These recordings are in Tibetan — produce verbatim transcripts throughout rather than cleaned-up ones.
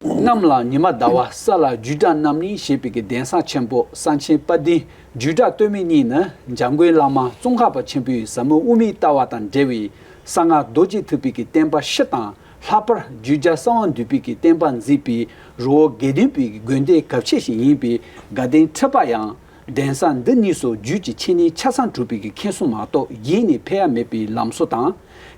གནམ་ལ་ཉི་མ་ཟླ་བ། ས་ལ་རྒྱུ་འབྲས་རྣམ་གླིང་ཞེས་པའི་གི་གདན་ས་ཆེན་པོ་གསང་ཆེན་དཔལ་ལྡན་རྒྱུད་གྲྭ་སྟོད་སྨད་གཉིས་ནི་འཇམ་མགོན་བླ་མ་ཙོང་ཁ་པ་ཆེན་པོའི་ཟབ་མོ་དབུ་མའི་ལྟ་བ་དང་འབྲེལ་བའི་གསང་སྔགས་རྡོ་རྗེ་ཐེག་པའི་གི་བསྟན་པ་སྤྱི་དང་། ལྷག་པར་རྒྱུད་བརྒྱ་གསང་བ་འདུས་པའི་གི་བསྟན་པ་འཛིན་པའི་རི་བོ་དགེ་ལྡན་པའི་དགོན་སྡེ་གལ་ཆེ་ཞིག་ཡིན་པའི་དགའ་ལྡན་ཁྲི་པ་ཡང་གདན་ས་འདི་གཉིས་སུ་རྒྱུད་ཀྱི་འཆད་ཉན་ཆ་ཚང་གྲུབ་པའི་གི་མཁན་ཟུར་མ་གཏོགས་གཞན་ནས་ཕེབས་ཡ་མེད་པའི་ལམ་སྲོལ་དང་།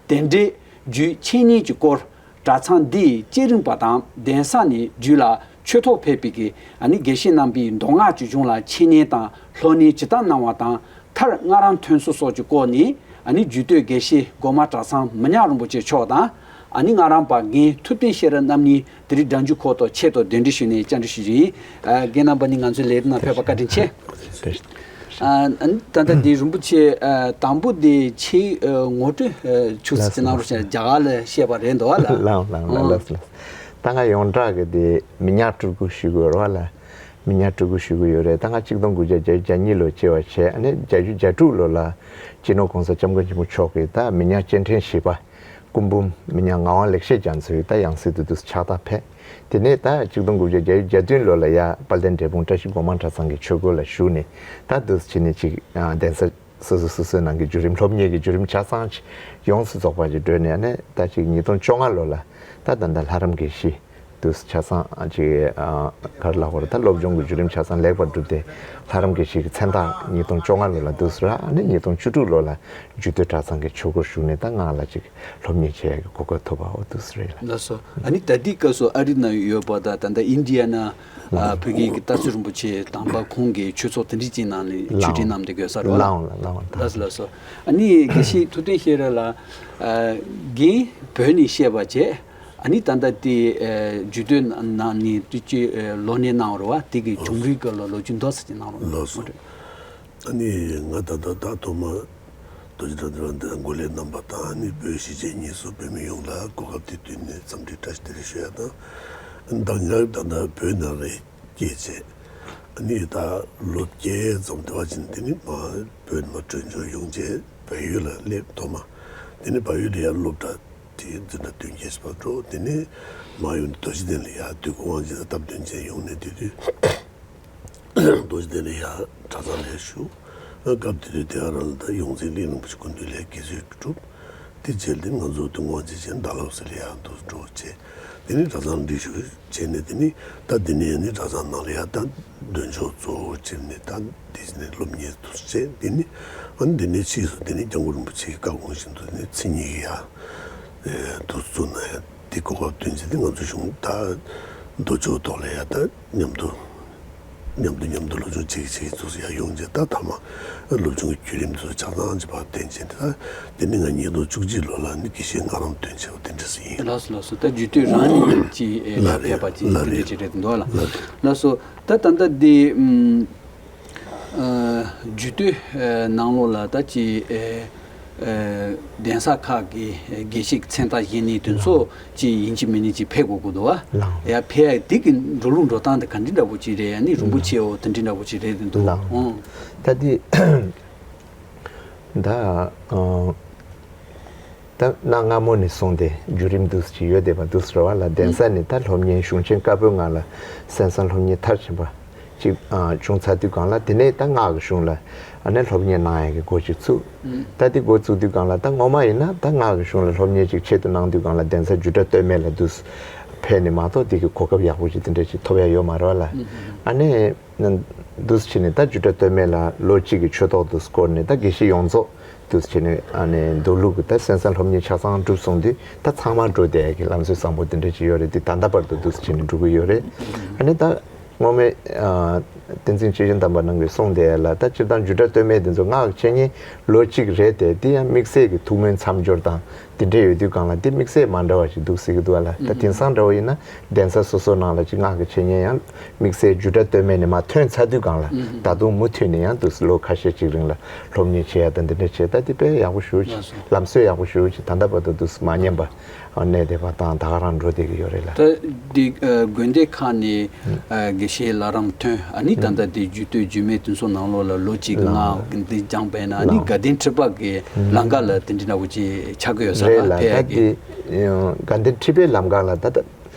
དེ་འདྲའི་རྒྱུད་འཆད་ཉན་གྱི་སྐོར་གྲྭ་ཚང་འདིའི་བསྐྱེད་རིམ་པ་དང་གདན་ས་ནས་རྒྱུད་ལ་ཆོས་ཐོག་ཕེབས་པའི་གི་ཨ་ནི་དགེ་བཤེས་རྣམ་པའི་མདོ་སྔགས་ཀྱི་གཞུང་ལ་འཆད་ཉན་དང་སློབ་གཉེར་ཇི་ལྟར་གནང་བ་དང་། མཐར་སྔ་རང་ཐོན་སོ་སོགས་ཀྱི་སྐོར་ནས་ཨ་ནི་རྒྱུད་སྟོད་དགེ་བཤེས་སྒོ་མང་གྲྭ་ཚང་མི་ཉག་རིན་པོ་ཆེ་མཆོག་དང་། ཨ་ནི་སྔ་རང་པ་རྒན་ཐུབ་བསྟན་ཤེས་རབ་རྣམ་གཉིས་དེ་རིང་སྒྲ་འཇུག་ཁོ་ཐག་ཆེད་དུ་གདན་འདྲེན་ཞུས་ནས་བཅར་འདྲི་ཞུ་རྒྱུ་ཡིན། ཨ། རྒན་རྣམ་པ་གཉིས་ང་ཚོའི་ལས་རིམ་ནང་ཕེབས་པར་བཀའ་དྲིན་ཆེ། ཨ། ཨ་ནི་ད་ལྟ་འདི་རིན་པོ་ཆེ། ཨ། དང་པོ་འདི་ཆེད། ཨ། ངོ་སྤྲོད། ཨ། ཆུ་ཚོད་ཅིག་གནང་རོགས་བྱས། རྒྱ་གར་ལ་བཤད་པ་རེད་འདུག་བ་ལ། ལགས་ལགས་ལགས། ཨང་། ལགས་ལགས། ད་ང་ཡོངས་གྲགས་ཀྱི་དེ་མི་ཉག་སྤྲུལ་སྐུ་ཞུ་དགོས་རེད་བ་ལ། མི་ཉག་སྤྲུལ་སྐུ་ཞུ་གི་ཡོད་རེད། ད་ང་གཅིག་སྟོང་དགུ་བརྒྱ་བརྒྱད་ཅུ་གྱ་གཉིས་ལོ་སྐྱེས་པ་བྱས། ཨ་ནི་བརྒྱད་ཅུ་གྱ་དྲུག་ལོ་ལ་སྤྱི་ནོར་༸གོང་ས་༸སྐྱབས་མགོན་ཆེན་པོ་མཆོག་གིས་ད་མི་ཉག་སྐྱེ་ཕྲེང་བཞི་པ་སྐུ་འབུམ་མི་ཉག་ངག་དབང་ལེགས་བཤད་རྒྱ་མཚོའི་ད་ཡང་སྲིད་དུ་འདུག་ཕྱག་རྟགས་ཕེབས། དེ་ནས་ད་གཅིག་སྟོང་དགུ་བརྒྱ་བརྒྱད་ཅུ་གྱ་བདུན་ལོ་ལ་ཡ་དཔལ་ལྡན་འབྲས་སྤུངས་བཀྲ་ཤིས་སྒོ་མང་གྲྭ་ཚང་གི་ཆོས་སྒོ་ལ་ཞུགས་ནས། ད་འདུག་བྱས་ནས་ཅིག་གདན་ས་སོ་སོ་སོ་སོའི་ནང་གི་བརྒྱུད་རིམ། སློབ་གཉེར་གྱི་བརྒྱུད་རིམ་ཆ་ཚང་ཅིག་ཡོངས་སུ་རྫོགས་པ་ཅིག་བགྲོད་ནས། ཨ་ནི་ད་ཅིག་ཉིས་སྟོང་བཅོ་ལྔ་ལོ་ལ་ད་ད་ལྟ་ལྷ་རམས་དགེ་བཤེས་འདུག་ཆ་ཚང་ཅིག་ག་རེ་ལབ་དགོས་རེད། ད་སློབ་སྦྱོང་གི་བརྒྱུད་རིམ་ཆ་ཚང་ལེགས་པར་གྲུབ་སྟེ། ལྷ་རམས་དགེ་བཤེས་ཀྱི་མཚན་རྟགས་ཉིས་སྟོང་བཅོ་ལྔ་ལོ་ལ་འདུག་སེ་རག་ཨ་ནི་ཉིས་སྟོང་བཅུ་དྲུག་ལོ་ལ་རྒྱུད་སྟོད་གྲྭ་ཚང་གི་ཆོས་སྒོར་ཞུགས་ནས་ད་སྔགས་ལ་ཅིག་སློབ་གཉེར་བྱེད་ཡག་གི་གོ་སྐབས་ཐོབ་པ་འོ་འདུག་སེ་རེད་ལ། ལགས་སོ། ཨ་ནི་ད་ལྟའི་སྐབས་སུ་ཨ་རི་ན་ཡོད་པ་དང་། ད་ལྟ་ཨིན་ཌི་ཡ་ན། ཨ། བོད་ཀྱི་ལྟ་ཚུལ་རིན་པོ་ཆེ་དམ་པ་ཁོང་གིས་ཆོས་ཚོགས་དེ་འདྲ་ཅིག་ནང་ནས་ཆོས་ཁྲིད་གནང་བསྡད་ཡོད་ས་རེད་བ། ལགས་འོང་ལགས་འོང་། ལགས་སོ་ལགས་སོ། ཨ་ནི་དགེ་བཤེས་ཐུབ་བསྟན་ཤེས་རབ་ལགས། ཨ། རྒན་བོད་ནས་བཤད་པ་བྱས། ཨ་ནི་ད་ལྟ་དེ། ཨ། རྒྱུད་སྟོད་ནང་ནས་དུས་ཅི། ཨ། སློབ་གཉེར་གནང་བ་རེད་བ། དེ་གི་བྱུང་རིམ་སྐོར་ལ་ལོ་རྒྱུས་མདོ་ཙམ་ཅིག་གནང་རོགས། ལགས་སོ། ཨ་ནི་ང་ད་ལྟ་ད་ཐོག་མ་རྡོ་རྗེ་གྲྭ་འདི་ལ་འདི་ལ་འགོ་ལས་རྣམ་པ་དང་། ཨ་ནི་བོད་གཞིས་བྱེས་གཉིས་སུ་བོད་མི་ཡོངས་ལ་གོ་སྐབས་དེ་བསྟུན་ནས་འཚམས་འདྲི་བཀྲ་ཤིས་བདེ་ལེགས་ཞུ་ཡ་དང་། ད་ང་ད་ལྟ་བོད་ནང་ལ་སྐྱེས་བྱས། ཨ་ནི་ད་ལོ་བརྒྱད་ཙམ་དེ་བ་ཅིན་དེ་ནི་མ་བོད་ནས་མ་བྲོས་བྱོལ་ཡོང་བྱས་བལ་ཡུལ་ལ་སླེབས། ཐོག་མ་དེ་ནི་བལ་ཡུལ་ལ་ཡར་སློབ་གྲྭ་དེ་འཛིན་གྲྭ་བདུན་བརྒྱད་ཞེས་པ་འགྲོ། དེ་ནས་མ་ཡོང་དུ་རྡོ་རྗེ་གདན་ལ་ཡར་དུས་འཁོར་དབང་ཆེན་དང་སྟབས་བསྟུན་བྱས་ཡོང་ནས། དེ་དུས་རྡོ་རྗེ་གདན་ལ་ཡར་གྲྭ་ཚང་ལ་ཞུགས། སྐབས་དེ་དུས་དེ་ག་རང་ལ་ད་ཡོངས་འཛིན་གླིང་རིན་པོ་ཆེ་སྐུ་མདུན་ལ་དགེ་ཚུལ་གྲུབ། དེ་རྗེས་དེ་ང་ཚོ་དུས་འཁོར་དབང་ཆེན་བྱས་ནས་ཟླ་ལོག་ཟེར་ལ་ཡར་འདུག་འགྲོ་བྱས། དེ་ནས་གྲྭ་ཚང་འདི་ཞུགས་བྱས་ནས། དེ་ནས་ད་དེ་ནས་ནི་གྲྭ་ཚང་ནང་ལ་ཡར་ད་འདོན་ཆོག་གཙོ་བོ་བྱས་ནས། ད་དེ་བྱས་ནས་སློབ་གཉེར་དུ་བྱས། དེ་ནས་ཨ་ནི་དེ་ནས་ཕྱིས་སུ་དེ་ནས་སྐྱབས་མགོན་རིན་པོ་ཆེ་གི་བཀའ་དགོངས་བཞིན་དུ་དེ་ནས་མཚན་ཉིད་ཀྱི་ཡར་དུ་བཙུགས་ན་ཡང་དེ་གོ་སྐབས་བསྟུན་བྱས། དེ་ང་ཚོ་གཞུང་ད་མདོ་ཕྱོགས་ཐོག་ལ་ཡར་ད་མཉམ་དུ། མཉམ་དུ་མཉམ་དུ་སློབ་སྦྱོང་བྱེད་ཀྱི་བྱེད་ཀྱི་ཚུལ་ཡར་ཡོང་རྗེས། ད་ཐ་མ་སློབ་སྦྱོང་གི་བརྒྱུད་རིམ་དུ་ཆ་ཚང་གཅིག་པར་བསྟན་བྱས་ཏེ། ད་དེ་ནི་ང་ཉིས་སྟོང་བཅུ་གཅིག་ལོ་ལ་ནི་དགེ་བཤེས་སྔགས་རམས་ཐོན་བྱས་པ་དེ་འདྲ་ཞིག་ཡིན། ལགས་སོ་ལགས་སོ། ད་རྒྱུད་སྟོད་རང་ནས་ཅིག་ཨེ་ལགས་རེད། ཕེབས་པ་ཅིག་ལགས་དེ་འདྲ་རེད། ཅིག་རེད་འདུག་ལ། ལགས་རེད། ལགས་སོ། ད་ད་ལྟ་འདི་ཨམ། ཨ། རྒྱུད་སྟོད་ནང་ལོགས་ལ་ད་ཅིག་ཨེ། ཨེ། གདན་ས་ཁག་གི་དགེ་བཤེས་ཀྱི་མཚན་རྟགས་བཞེས་ནི་དེ་ཚོ་ཅིག་ཡིན་གཅིག་མིན་གཅིག་ཕེབས་དགོས་ཀྱི་འདུག་བ། ལགས། ཡར་ཕེབས་ཡ་དེ་གི་འགྲོ་ལུགས་འགྲོ་སྟངས་དེ་ག་འདྲ་འདྲ་པོ་ཅིག་རེད། ཨ་ནི་རིན་པོ་ཆེའོ་དེ་འདྲ་འདྲ་པོ་ཅིག་རེད་དེ་འདུག། ལགས། ཨོ། ད་དེ་ད་ཨ། ད་གནའ་སྔ་མོ་ནས་བཟུང་སྟེ་བརྒྱུད་རིམ་འདུག་སེ་ཅིག་ཡོད་བསྡད་པ་འདུག་སེ་རེད་བ་ལ། གདན་ས་ནས་ད་སློབ་གཉེར་གཞུང་ཆེན་བཀའ་པོད་ལྔ་ལ་གསན་བསམ་སློབ་གཉེར་མཐར་ཕྱིན་པ་ཅིག་ཨ། བྱུང་ཚར་དུས་སྒང་ལ། དེ་ནས་ད་སྔགས་ཀྱི་གཞུང་ལ་ཨ་ནི་སློབ་གཉེར་གནང་ཡག་གི་འགོ་ཅིག་ཚུགས། ད་དེ་འགོ་བཙུགས་དུས་སྒང་ལ། ད་སྔོན་མ་ཡིན་ན་ད་སྔགས་ཀྱི་གཞུང་ལ་སློབ་གཉེར་ཅིག་ཆེད་དུ་གནང་དུས་སྒང་ལ་གདན་ས་རྒྱུད་གྲྭ་སྟོད་སྨད་ལ་འདུག་སེ་ཕེབས་ནས་མ་གཏོགས་དེ་གི་གོ་སྐབས་ཡག་པོ་ཅིག་དེ་འདྲ་ཅིག་ཐོབ་ཡ་ཡོད་མ་རེད་བ་ལ། ཨ་ནི། འདུག་སེ་བྱས་ནས་ད་རྒྱུད་གྲྭ་སྟོད་སྨད་ལ་ལོ་གཅིག་གི་ཆོས་ཐོག་འདུག་སེ་བསྐོར་ནས། ད་དགེ་བཤེས་ཡོངས་རྫོགས་འདུག་སེ་བྱས་ནས་ཨ་ནི་མདོ་ལུགས་ཀྱི་ད་གསན་བསམ་སློབ་གཉེར་ཆ་ཚང་གྲུབ་སོང་དུས། ད་ཚང་མ་འགྲོ་བསྡད་ཀྱི་ལམ་སྲོལ་བཟང་པོ་དེ་འདྲ་ཅིག་ཡོད་རེད། དེ་ད་ལྟ་བར་དུ་འདུག་སེ་བྱས་ནས་འགྲོ་གི་ཡོད་རེད། ཨ་ནི་ད་སྔོན་མའི་ཨ། བསྟན་འཛིན་ཆོས་རྒྱན་དམ་པ་རྣམས་ཀྱིས་གསུངས་བསྡད་ཡ་ལ། ད་སྤྱིར་བཏང་རྒྱུད་གྲྭ་སྟོད་སྨད་དེ་ཚོ་སྔགས་ཀྱི་འཆད་ཉན་ལོ་གཅིག་རེད་དེ། དེ་ཡང་དམིགས་བསལ་གྱི་ཐུགས་སྨོན་མཚམས་སྦྱོར་དང་དེ་འདྲ་ཡོད་དུས་སྒང་ལ། དེ་དམིགས་བསལ་མ་འདྲ་བ་ཞིག་འདུག་ཟེར་གྱི་འདུག་བ་ལ། ད་དེང་སང་འདྲ་བོ་ཡིན་ན་གདན་ས་སོ་སོ་ནང་ལ་ཅིག་སྔགས་ཀྱི་འཆད་ཉན་ཡང་དམིགས་བསལ་རྒྱུད་གྲྭ་སྟོད་སྨད་ནས་མར་ཐོན་ཚར་དུས་སྒང་ལ། ད་དུང་མུ་མཐུད་ནས་ཡང་འདུག་སེ་ལོ་ཁ་ཤས་ཅིག་རིང་ལ་སློབ་གཉེར་བྱེད་ཡ་དང་དེ་འདྲ་བྱས། ད་དེ་དཔེ་ཡག་པོ་ཞེ་པོ་ཅིག། ལམ་སྲོལ་ཡག་པོ་ཞེ་པོ་ཅིག། ད་ལྟ་བར་དུ་འདུག་སེ་མ་ཉམས་པ་གནས་བསྡད་པ་དང་ད་ག་རང་འགྲོ་བསྡད་ཀྱི་ཡོད་རེད་ལ། ད་འདི་ཨ། དགོན་སྡེ་ཁག་ནས་ཨ། དགེ་བཤེས་ལྷ་རམས་ཐོན། ཨ་ནི་ད་ལྟ་འདི་རྒྱུད་སྟོད་རྒྱུད་སྨད་དེ་ཚོ་ནང་ལོགས་ལ་ལོ་གཅིག་གི་ལགས། སྔགས་འདི་སྦྱངས་པས་ན། ཨ་ནི་ལགས། དགའ་ལྡན་ཁྲི་པ་གི་ལམ་ཁ་ལ་དེ་འདྲ་འདྲ་བོ་ཅིག་ཆགས་ཀྱི་ཡོད་ས་རེད་ལ། ལ་ཕེབས་ཡ་ད་གི། དེ་དགའ་ལྡན་ཁྲི་པའི་ལམ་ཁ་ལ་ད་ད་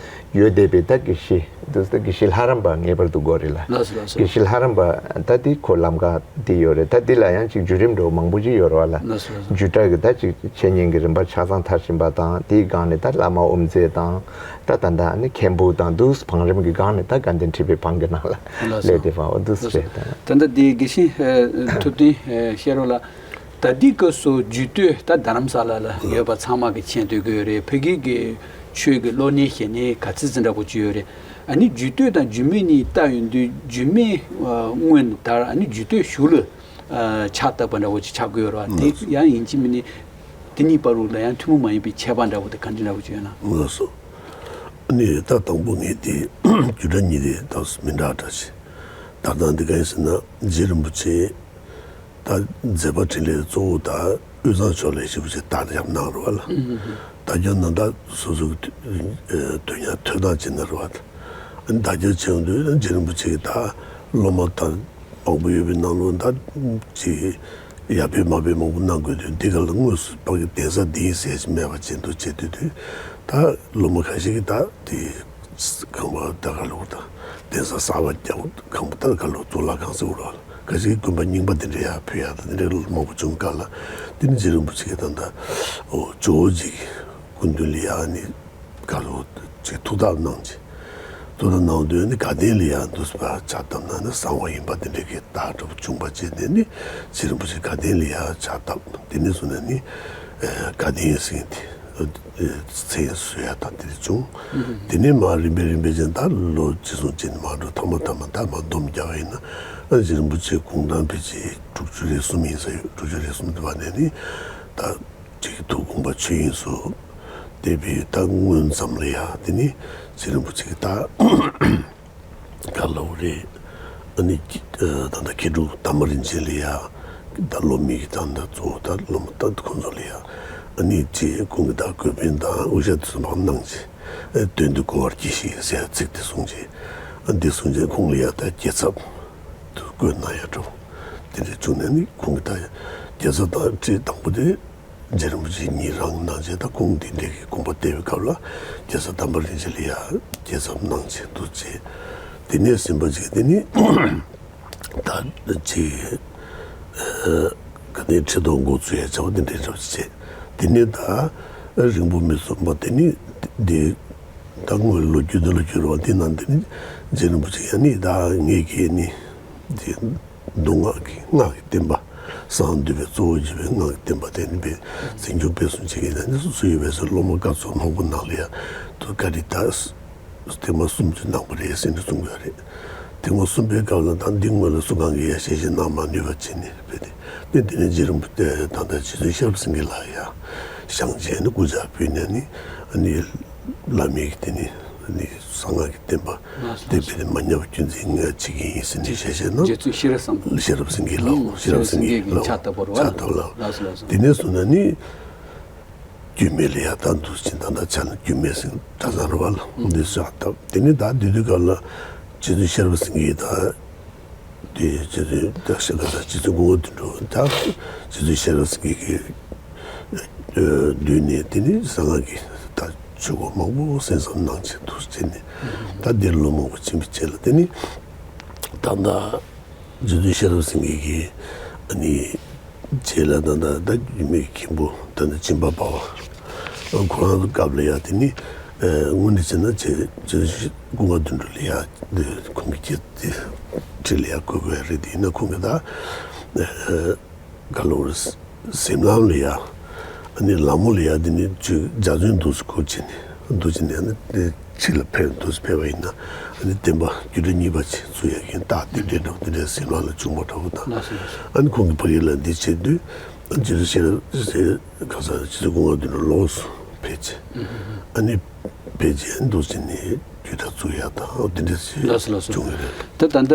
ཡོད་བསྡད་པའི་ད་དགེ་བཤེས་འདུག་ད་དགེ་བཤེས་ལྷ་རམས་པ་ངེས་པར་དུ་དགོས་རེད་ལ། ལགས་སོ་ལགས་སོ། དགེ་བཤེས་ལྷ་རམས་པ་ད་དེ་ཁོ་ལམ་ཁ་དེ་ཡོད་རེད། ད་དེ་ལ་ཡང་ཅིག་བརྒྱུད་རིམ་འདྲ་བོ་མང་པོ་ཅིག་ཡོད་རེད་བ་ལ། ལགས་སོ་ལགས་སོ། བརྒྱུད་བསྒྲགས་ཀྱི་ད་ཅིག་འཆད་ཉན་གྱི་རིམ་པ་ཆ་ཚང་མཐར་ཕྱིན་པ་དང་། དེའི་སྒང་ནས་ད་བླ་མ་དབུ་མཛད་དང་། ད་ད་ད་ནི་མཁན་པོ་དང་འདུག་བང་རིམ་གྱི་སྒང་ནས་ད་དགའ་ལྡན་ཁྲི་པའི་བང་གི་ནང་ལ་ལགས་སོ། སླེབས་ཏེ་བང་འདུག་ལགས་སོ། རེད་ད། ད་ལྟ་དེ་དགེ་བཤེས་ཐུབ་བསྟན་བཤད་རོགས་ལ། ད་ལྟའི་སྐབས་སུ་རྒྱུད་སྟོད་ད་རྡ་རམ་ས་ལ་ལ་ཡོད་པ་ཚང་མ་གི་མཁྱེན་ཐུབ་ཀྱི་ཡོད་རེད། ཕ་གི་གི་ཆོས་ཀྱི་སློབ་གཉེར་བྱས་ནས་ག་ཚོད་ཙམ་འདྲ་པོ་ཅིག་ཡོད་རེད། ཨ་ནི་རྒྱུད་སྟོད་དང་རྒྱུད་སྨད་གཉིས་བལྟ་ཡོང་དུས་རྒྱུད་སྨད་སྔོན་དར། ཨ་ནི་རྒྱུད་སྟོད་གཞུག་ལ་ཕྱག་བཏབ་པ་འདྲ་པོ་ཅིག་ཆགས་ཀྱི་ཡོད་རེད་བ། དེ་ཡང་ཡིན་གཅིག་མིན་གཅིག་དེ་གཉིས་བར་དུ་ལ་ཡང་ཐུན་མོང་མ་ཡིན་པའི་ཁྱད་པར་འདྲ་པོ་དེ་ག་འདྲ་འདྲ་པོ་ཅིག་ཡོད་ན། ལགས་སོ། ཨ་ནི་ད་དང་པོ་ངས་དེ་རྒྱུད་གྲྭ་གཉིས་དེ་ད་མི་འདྲ་འདྲ་ཞིག་ད་ལྟ་འདི་ག་ཡིན་ཟེར་ན། རྗེ་རིན་པོ་ཆེ་ད་མཛད་པ་འཕྲིན་ལས་གཙོ་བོ་ད་དབུས་གཙང་ཕྱོགས་ལ་ཞེ་པོ་ཅིག་དར་ཁྱབ་གནང་རེད་བ་ལ། དར་ཁྱབ་གནང་ད་སོ་སོ་གི་དོན་ཡང་ཐོས་ཐང་བྱེད་ན་རེད་བ། ཨ་ནི་དར་ཁྱབ་བྱེད་ཡོང་དུས་རྗེ་རིན་པོ་ཆེ་གི་ད་སློབ་མ་ད་མང་པོ་ཡོད་པའི་ནང་ལོགས་ད་ཅིག་ཡར་ཕེབས་མར་ཕེབས་མང་པོ་གནང་དགོས་དུས། འདི་ག་ལ་དངོས་སུ་ཕ་གི་གདན་ས་འདི་ཡིན་ཟེར་ཞིག་མེད་པ་བྱེད་འདུག་བྱེད་དུས་དུས་ད་སློབ་མ་ཁ་ཤས་ཀྱིས་ད་དེ་ཁང་པ་ད་ག་ལོ་ད་གདན་ས་གསར་པ་རྒྱག་ཁང་པ་ད་ག་ལོ་གཙུག་ལག་ཁང་ཟེར་བ་ལ། ཁ་ཤས་ཀྱིས་དགོན་པ་རྙིང་པ་དེ་འདྲ་ཡར་ཕུལ་ཡག་ད་དེ་འདྲ་མང་པོ་བྱུང་སྐབས་ལ། དེ་ནི་རྗེ་རིན་པོ་ཆེ་གིས་ད་ད་ཨོ་ཇོ་བོ་རྗེ་གི་སྐུ་མདུན་ལ་ཡར་ནི་ག་ལོ་ཅིག་ཐུགས་བརྟག་གནང་བྱས། ཐུགས་བརྟག་གནང་དུས་ནི་དགའ་ལྡན་ལ་ཡར་འདུག་སེ་ཕྱག་བཏབ་ན་ནི་གསང་བ་ཡིན་པ་དེ་འདྲ་གི་བརྡ་འདྲ་པོ་བྱུང་བ་བྱས་ནས་ནི་རྗེ་རིན་པོ་ཆེ་དགའ་ལྡན་ལ་ཡར་ཕྱག་བཏབ། དེ་ནས་བཟུང་ནས་ནི་ཨེ་དགའ་ལྡན་ཟེར་མཁན་དེ་ཨེ་མཚན་བཟོ་ཡག་དང་དེ་འདྲ་བྱུང་། དེ་ནས་མར་རིམ་པས་རིམ་པས་བྱས་ད་ལོ་རྗེས་སུ་བྱས་ནས་མར་འགྲོ། ཐ་མ་ཐ་མ་ད་མར་སྡོམ་རྒྱག་པ་ཡིན་ན། ཨ་རྗེ་རིན་པོ་ཆེ་དགུང་གྲངས་ཕལ་ཆེར་དྲུག་ཅུ་རེ་གསུམ་ཡིན་ས་ཡོད། དྲུག་ཅུ་རེ་གསུམ་དུ་བ་ནས་ནི་ད་ཅིག་ཐུགས་དགོངས་པ་ཆོས་དབྱིངས་སུ་གཏད་པའི་ད་སྔོན་ཙམ་ལ་ཡ། དེ་ནི་རྗེ་རིན་པོ་ཆེ་གི་ད་ག་ལབ་རེད། ཨ་ནི་ད་ལྟ་མཁས་གྲུབ་དར་མ་རིན་ཆེན་ལ་ཡ། ད་སློབ་མའི་གི་ད་ལྟ་གཙོ་བོ་ད་སློབ་མ་ད་ཁོང་ཚོ་ལ་ཡ། ཨ་ནི་ཅེས་ཁོང་གི་ད་འགོད་པ་དང་དབུ་ཞྭ་དེ་ཚོ་མར་གནང་བྱས། དོན་དུ་གོ་བར་གྱིས་ཤིག་ཟེར་ཚིག་དེ་གསུངས་བྱས། ཨ་འདི་གསུངས་བྱས་ཁོང་ལ་ཡ་ད་རྒྱལ་ཚབ་ཏུ་བསྐོས་གནང་ཡ་འདྲ་པོ་དེ་འདྲ་བྱུང་ནས་ནི། ཁོང་གི་ད་རྒྱལ་ཚབ་དང་ཁྲི་དང་པོ་དེ་རྗེ་རིན་པོ་ཆེ་ཉིད་རང་གནང་བྱས། ད་ཁོང་འདི་འདྲའི་གི་དགོངས་པ་གཏད་པའི་སྐབས་ལ་རྒྱལ་ཚབ་དམ་པ་རིན་ཆེན་ལ་ཡ་རྒྱལ་ཚབ་གནང་བྱས་འདུག་བྱས། དེ་ནས་ཟིན་པ་ཅིག་དེ་ནི་ད་ཅིག་ག་ནས་ཁྲི་ཐོག་འགོ་ཚུགས་ཡ་བྱ་བ་དེ་འདྲའི་འདྲ་བ་ཅིག་བྱས། དེ་ནས་ད་རིང་པོ་མི་སོང་བར་དེ་ནི་འདི་ད་སྔོན་ལོ་རྒྱུས་འདི་ལ་བསྒྱུར་བ་འདི་ནང་དེ་ནི་རྗེ་རིན་པོ་ཆེ་ཡ་ནི་ད་ངེད་ཀྱིས་ནི་འདི། མདོ་སྔགས་ཀྱི་སྔགས་ཀྱི་བསྟན་པ། གསང་སྔགས་འདུས་པའི་གཙོ་བོ་བརྒྱུད་པའི་སྔགས་ཀྱི་བསྟན་པ་དེ་ནི་པའི་འཛིན་སྐྱོང་སྤེལ་གསུམ་བྱེད་མཁན་ནི་སུ་ཡོད་པའི་སོ་སློབ་མ་སྐབས་སུ་མང་པོ་ནང་ལ་ཡ་དུ་བཀའ་དྲིན་ད་ཐེངས་མ་གསུམ་ཅིག་གནང་བ་རེད་ཟེར་ནས་གསུང་གི་ཡོད་རེད། ཐེངས་མ་གསུམ་པའི་སྐབས་ལ་ད་འདི་སྔོན་ལ་སུ་གང་གིས་ཡ་ཞལ་བཞེས་གནང་མ་ནུས་པ་བྱས་ནས་པའི་དེ་དེ་དེ་ནས་རྗེ་རིན་པོ་ཆེ་ད་ལྟ་རྗེ་བཙུན་ཤེས་རབ་སེང་གེ་ལ་ཡ་བཞེངས་བྱས་ནས་སྐུ་ཕྱག་ཕུལ་ནས་ནི་ཨ་ནི། བླ་མའི་དེ་ནི་ནི་གསང་སྔགས་ཀྱི་བསྟན་པ་དེ་བས་མ་ཉམས་པ་རྒྱུན་འཛིན་ང་བྱེད་ཀྱི་ཡིན་ཟེར་ནས་ཞལ་བཞེས་གནང་། རྗེ་བཙུན་ཤེས་རབ་སེང་གེ། ཤེས་རབ་སེང་གེ་ལགས། ཤེས་རབ་སེང་གེ་ལགས། ཕྱག་བཏབ་པ་རེད་བ། ཕྱག་བཏབ་ལགས། ལགས་སོ་ལགས་སོ། དེ་ནས་བཟུང་ནས་ནི་རྒྱུད་སྨད་ལ་ཡ་ད་འདུག་ཅིང་ད་ལྟ་ཆ་ནས་རྒྱུད་སྨད་ཟེར་གྲྭ་ཚང་རེད་བ་ལགས། འདི་ཕྱག་བཏབ། དེ་ནས་ད་དེ་དུས་སྐབས་ལ་རྗེ་བཙུན་ཤེས་རབ་སེང་གེ་ད། དེ་རྗེ་བཙུན་ད་ཤ་ཁ་ས་རྗེ་བཙུན་སྐུ་ངོ་དོན་གྲུབ་ད་རྗེ་བཙུན་ཤེས་རབ་སེང་གེ་གི་མདུན་ནས་དེ་ནི་གསང་སྔགས་ཀྱི་ད་ཆོས་སྐོར་མང་པོ་གསན་བསམ་གནང་བྱས་འདུག་བྱས་ནས་ད་འདིར་ལོ་མང་པོ་ཕྱིན་པའི་རྗེས་ལ་དེ་ནི་ད་ལྟ་རྗེ་བཙུན་ཤེས་རབ་སེང་གེ་གི་ཨ་ནི། རྗེས་ལ་ད་ལྟ་ད་རྒྱུད་སྨད་ཀྱི་མཁན་པོ་ད་ནི་སྦྱིན་པ་འབར་བ། ཁོ་རང་སྐབས་ལ་ཡ་དེ་ནི་དངོས་གནས་བྱས་ན་རྗེ་རྗེ་སྐུ་ངོ་དོན་གྲུབ་ལ་ཡ་ཁོང་གི་རྗེ་དེ་ཁྲི་ལ་ཡ་བསྐོས་དགོས་ཡ་རེད། དེ་ཡིན་ན་ཁོང་གི་ད་ག་ལོ་རེད། གཟིམ་ལམ་ལ་ཡ་ཨ་ནི་ལ་མོ་ལ་ཡ་དེ་ནི་ཆོས་འཇའ་ཚོན་འདུག་སེ་བསྐུར་བྱས་ནས་འདུག་བྱས་ནས་ཨ་ནི་ཕྱི་ལ་ཕེབས། འདུག་སེ་ཕེབས་པ་ཡིན་ན་ཨ་ནི་བསྟན་པ་རྒྱུད་གྲྭ་གཉིས་པ་ཅིག་བཙུགས་ཡག་གི་རྟགས་དེ་འདྲའི་འདྲ་པོ་དེ་འདྲའི་གཟིམ་ལམ་ལ་བྱུང་བ་འདྲ་པོ་དང་། ལགས་སོ་ལགས་སོ། ཨ་ནི་ཁོང་གིས་ཕ་གི་ལ་འདི་བྱེད་དུས་ཨ་ནི་རྗེ་བཙུན་ཤེས་རབ་ཟེར་ག་ས་རྗེ་བཙུན་སྐུ་ངོ་དོན་གྲུབ་ལོགས་སུ་ཕེབས་བྱས། ཨ་ནི་ཕེབས་བྱས་འདུག་སེ་ནས་རྒྱུད་གྲྭ་བཙུགས་ཡག་དང་འོ་དེ་འདྲ་ཞིག་ལགས་སོ་ལགས་སོ། བྱུང་ཡོད་རེད། ད་ད་ལྟ་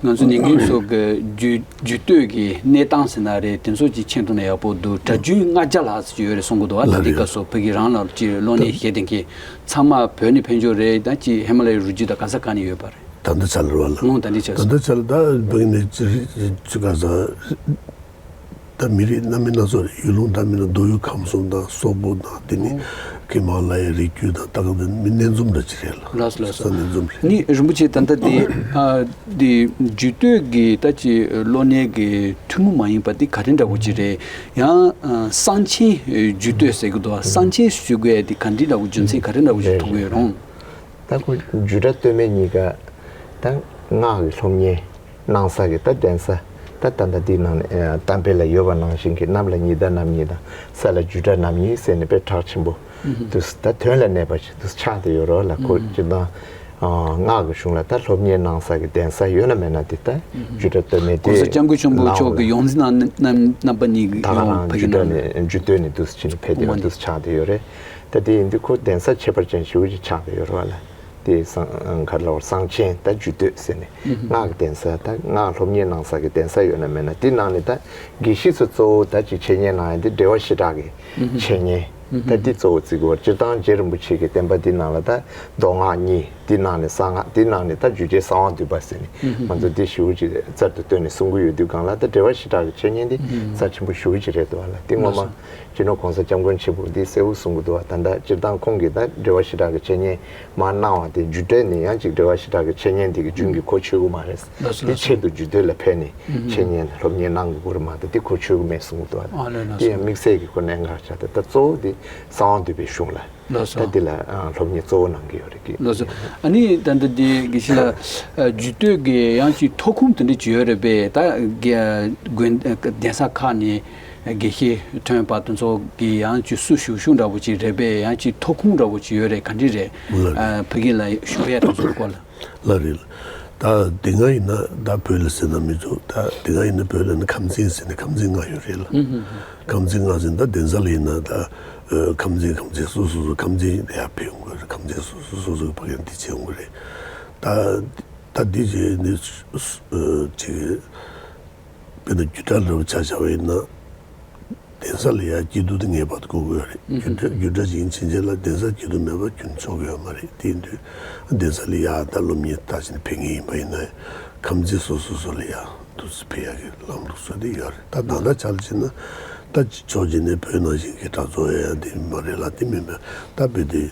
ང་ཚོ་ཉན་མཁན་ཚོ་གི་རྒྱུད་རྒྱུད་སྟོད་ཀྱི་གནས་སྟངས་ཟེར་ན་རེད། དེ་ཚོ་ཅིག་མཁྱེན་ཐུབ་ན་ཡག་པོ་འདུག་གྲྭ་རྒྱུན་ལྔ་བརྒྱ་ལྷག་ཙམ་ཡོད་རེད་གསུང་གི་འདུག་བ། ད་ལྟའི་སྐབས་སུ་ཕ་གི་རང་ལ་ཅིག་སློབ་གཉེར་བྱེད་མཁན་ཚང་མ་བོད་ནས་ཕེབས་འབྱོར་རེད། ད་ཅིག་ཧི་མ་ལ་ཡའི་རི་རྒྱུད་དང་ག་ས་ག་ནས་ཡོད་པ་རེད། ད་ལྟ་ཆ་ལ་རེད་བ་ལ། ཨོ་ད་ལྟའི་ཆ་ལ། ད་ལྟ་ཆ་ལ་ད་བོད་ནས་ཅི་ཅི་ག་ས་ད་མི་རིགས་སྣ་མིན་སྣ་ཚོགས་རེད། ཡུལ་ལུང་འདྲ་མིན་ན་མདོ་དབུས་ཁམས་གསུམ་དང་སོག་པོ་དང་དེ་ནི་ ཀི་མ་ལ་ཡའི་རིགས་རྒྱུད་དང་ད་ག་དེ་མི་གནས་འཛོམས་འདྲ་ཅིག་རེད་ལ། ལགས་སོ་ལགས་སོ། ས་གནས་འཛོམས་རེད། ནི་རིན་པོ་ཆེ་ད་ལྟ་དེ་ཨ་དེ་རྒྱུད་སྟོད་ཀྱི་ད་ཅི་སློབ་གཉེར་གྱི་ཐུན་མོང་མ་ཡིན་པ་དེ་ག་རེ་འདྲ་བོ་ཅིག་རེད། ཡང་ཨ་གསང་ཆེན་རྒྱུད་སྟོད་ཟེར་གི་འདུག་གསང་ཆེན་ཞུ་དགོས་དེ་ག་འདྲ་འདྲ་བོ་རྒྱུ་མཚན་ག་རེ་འདྲ་བོ་ཅིག་ཐུག་གི་ཡོད་རུང་། ད་ཁོ་རྒྱུད་གྲྭ་སྟོད་སྨད་གཉིས་ཀ་ད་སྔགས་ཀྱི་སློབ་གཉེར་གནང་ས་གི་ད་གདན་ས་ད་ད་ལྟ་འདི་ནང་ནས་གཏམ་དཔེ་ལ་ཡོད་པ་ནང་བཞིན་གྱི་གནམ་ལ་ཉི་ཟླ་རྣམ་གཉིས་དང་ས་ལ་རྒྱུད་གྲྭ་རྣམ་གཉིས་ཟེར་ནས་དཔེ་གྲགས་ཆེན་པོ་འདུག་ད་དོན་ལ་གནས་པ་ཞིག་འདུག་ཆགས་བསྡད་ཡོད་རེད་བ་ལ། ཁོ་སྤྱིར་བཏང་སྔགས་ཀྱི་གཞུང་ལ་ད་སློབ་གཉེར་གནང་ས་གི་གདན་ས་ཡོད་ན་མེད་ན་དེ་ད་རྒྱུད་གྲྭ་སྟོད་སྨད་དེ་༸གོང་ས་༸སྐྱབས་མགོན་ཆེན་པོ་མཆོག་གི་ཡོངས་འཛིན་རྣམ་རྣམ་པ་གཉིས་ཀྱི་ད་ག་ཡོང་ཕ་གི་རྒྱུད་གྲྭ་ནང་ནས་རྒྱུད་སྟོད་ནས་འདུག་ཕྱིན་ཕེབས་བསྡད་པ་འདུག་ཆགས་བསྡད་ཡོད་རེད། ད་དེ་ཡིན་དུས་ཁོ་གདན་ས་ཁྱད་པར་ཅན་ཞེ་པོ་ཅིག་ཆགས་བསྡད་ཡོད་རེད་བ་ལ། དེ་གསང་ག་རེ་ལབ་དགོས་རེད། གསང་ཆེན་ད་རྒྱུད་སྟོད་ཟེར་ནས་སྔགས་ཀྱི་གདན་ས་ད་སྔགས་སློབ་གཉེར་གནང་ས་གི་གདན་ས་ཡོད་ན་མེད་ན་དེ་ནང་ནས་ད་དགེ་བཤེས་ཚོ་གཙོ་བོ་ད་ཅིག་འཆད་ཉན་གནང་ཡ་དེ་འགྲེལ་པ་བཤད་གྲྭ་གི་འཆད་ཉན་ད་འདི་གཙོ་བོ་བརྩི་དགོས་རེད། སྤྱིར་བཏང་རྗེ་རིན་པོ་ཆེ་གི་བསྟན་པ་འདི་ནང་ལ་ད་མདོ་སྔགས་གཉིས་འདི་ནང་ནས་གསང་སྔགས་འདི་ནང་ནས་ད་རྒྱུད་སྡེ་གསང་བ་འདུས་པ་ཟེར་ནས་ང་ཚོ་འདི་ཞེ་པོ་ཅིག་རྩལ་དུ་བཏོན་ནས་གསུང་གི་ཡོད་དུས་སྒང་ལ་ད་འགྲེལ་པ་བཤད་གྲྭ་གི་འཆད་ཉན་འདི་རྩ་ཆེན་པོ་ཞེ་པོ་ཅིག་རེད་འདུག་བ་ལ། འདི་ངོ་མ་སྤྱི་ནོར་༸གོང་ས་༸སྐྱབས་མགོན་ཆེན་པོ་འདི་གསལ་པོ་གསུང་གི་འདུག་བ། ད་ལྟ་སྤྱིར་བཏང་ཁོང་གིས་ད་འགྲེལ་པ་བཤད་གྲྭ་གི་འཆད་ཉན་མར་གནང་བ་དེ་རྒྱུད་སྟོད་ནས་ཡང་ཅིག་འགྲེལ་པ་བཤད་གྲྭ་གི་འཆད་ཉན་དེ་གི་རྒྱུན་གྱི་གོ་ཆོད་གི་མ་རེད། ལགས་སོ་དེ་ལགས་སོ། ཆེད་དུ་རྒྱུད་སྟོད་ལ་ཕེབས་ནས་འཆད་ཉན་སློབ་གཉེར་གནང་དགོས་ཀྱི་རེད་མ་གཏོགས་དེ་གོ་ཆོད་གི་མེད་གསུང་གི་འདུག་བ། ཨ་ལས་ལགས་དེ་ཡང་དམིགས་བསལ་གྱི་ཁོ་གནད་འགག་ཆགས་ཏེ་ད་གཙོ་བོ་དེ་གསང་བ་འདུས་པའི་གཞུང་ལ་ལགས་སོ། ད་འདི་ལ་ཨ་སློབ་གཉེར་གཙོ་བོ་གནང་གི་ཡོད་རེད་ཀི། ལགས་སོ། ཨ་ནི་ད་ལྟ་འདི་དགེ་བཤེས་ལགས་ཨ་རྒྱུད་སྟོད་ཀྱི་ཡང་ཅིག་ཐོག་ཁུངས་དེ་འདྲ་ཅིག་ཡོད་རེད་པས། ད་དགེ་དགོན་གདན་ས་ཁག་ནས་དགེ་བཤེས་ཐོན་པ་དེ་ཚོ་གི་ཡང་ཅིག་སུ་ཞུ་ཞུ་འདྲ་བོ་ཅིག་རེད་པས། ཡང་ཅིག་ཐོག་ཁུངས་འདྲ་བོ་ཅིག་ཡོད་རེད། ག་འདྲ་རེད། ལགས་རེད། ཨ་ཕ་གི་ལ་ཞུ་ཡ་དེ་ཚོ་སྐོར་ལ། ལགས་རེད། ད་དེ་སྔ་ཡིན་ན་ད་བོད་ལ་ཟེར་ན་མི་འདུག་ད་དེ་སྔ་ཡིན་ན་བོད་ལ་ནི་ཁམས་ཚན་ཟེར་ནས་ཁམས་ཚན་ལྔ་ཡོད་རེད་ལ། ཨུ་ཧུ་ཧུ། ཁམས་ཚན་ལྔ་ཟེར་ན་ད་གདན་ས་ལ་ཡིན་ན་ད་ཨ་ཁམས་ཚན་ཁམས་ཚན་སོ་སོ་སོ་ཁམས་ཚན་ཡར་ཕེབས་ཡོང་གི་རེད། ཁམས་ཚན་སོ་སོ་སོ་སོ་གི་ཕ་གིར་འདི་བྱེད་ཡོང་གི་རེད། ད་ད་འདི་བྱས་ནས་ཨ་ཅིག་དཔེར་ན་རྒྱུད་གྲྭ་འདྲ་བོ་ཆ་བཞག་པ་ཡིན་ན། གདན་ས་ལ་ཡར་སྐྱིད་སྡུག་དེ་ངེས་པར་དུ་དགོས་ཀྱི་ཡོད་རེད། ཨུ་ཧུ། རྒྱུད་གྲྭ་རྒྱུད་གྲྭ་ཞིག་ཡིན་ཕྱིན་ཆད་ལ་གདན་ས་སྐྱིད་སྡུག་མེད་པ་ཁྱོན་ཆོག་གི་ཡོད་མ་རེད། དེ་ཡིན་དུས་གདན་ས་ལ་ཡར་ད་སློབ་གཉེར་ད་ཕྱིན་ཕེབས་མཁན་ཡིན་པ་ཡིན་ན་ཁམས་ཚན་སོ་སོ་སོ་ལ་ཡར་འདུག་སེ་ཕེབས་ཡག་གི་ལམ་ལུགས་སྲོལ་དེ་ཡོད་རེད། ད་ད་ལྟ་ཆ་ལ་བྱས་ན་ད་ཕྱོགས་གཅིག་ནས་བོད་ནང་བཞིན་གྱི་གྲྭ་ཚོགས་ཡང་དེ་མ་རེད་ལ། དེ་མིན་པ་ད་བོད་དེ་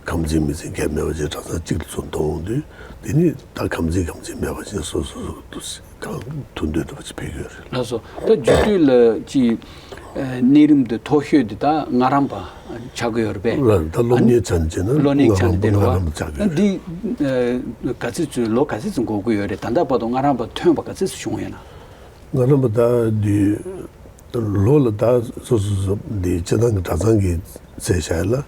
ཁམས་ཚན་མི་ཚན་གང་མེད་པ་བྱས་གྲྭ་ཚང་གཅིག་ཏུ་ཚོགས་འདུ་འོང་དུས་དེ་ནི་ད་ཁམས་ཚན་ཁམས་ཚན་མེད་པ་བྱས་སོ་སོ་སོ་འདུག་སེ། གང་ཐུག་འདོད་འདྲ་བ་ཅིག་ཕེབས་ཡོད་རེད། ལགས་སོ། ད་རྒྱུད་སྟོད་ལ་ཅིག་ཨ་གནས་རིམ་དེ་མཐོ་ཤོས་དེ་ད་སྔགས་རམས་པ་ཆགས་ཀྱི་ཡོད་རེད་པས། ལགས། ད་སློབ་གཉེར་བྱ་བྱས་ན་སློབ་གཉེར་བྱ་སྔགས་རམས་པ་དེ་རེད་བ། སྔགས་རམས་པ་ཆགས་ཀྱི་ཡོད་རེད། འདི་ཨ་ག་ཚོད་ཚོད་ལོ་ག་ཚོད་ཚོད་འགོར་གྱི་ཡོད་རེད། ད་ལྟ་བར་དུ་སྔགས་རམས་པ་ཐོན་པ་ག་ཚོད་ཚོད་བྱུང་ཡོད་ན། སྔགས་རམས་པ་ད་འདི། ལོ་ལ་ད་སོ་སོ་སོ་འདི་སྤྱི་བཏང་གི་གྲྭ་ཚང་གི་ཚད་བཞག་ཡ་ལ་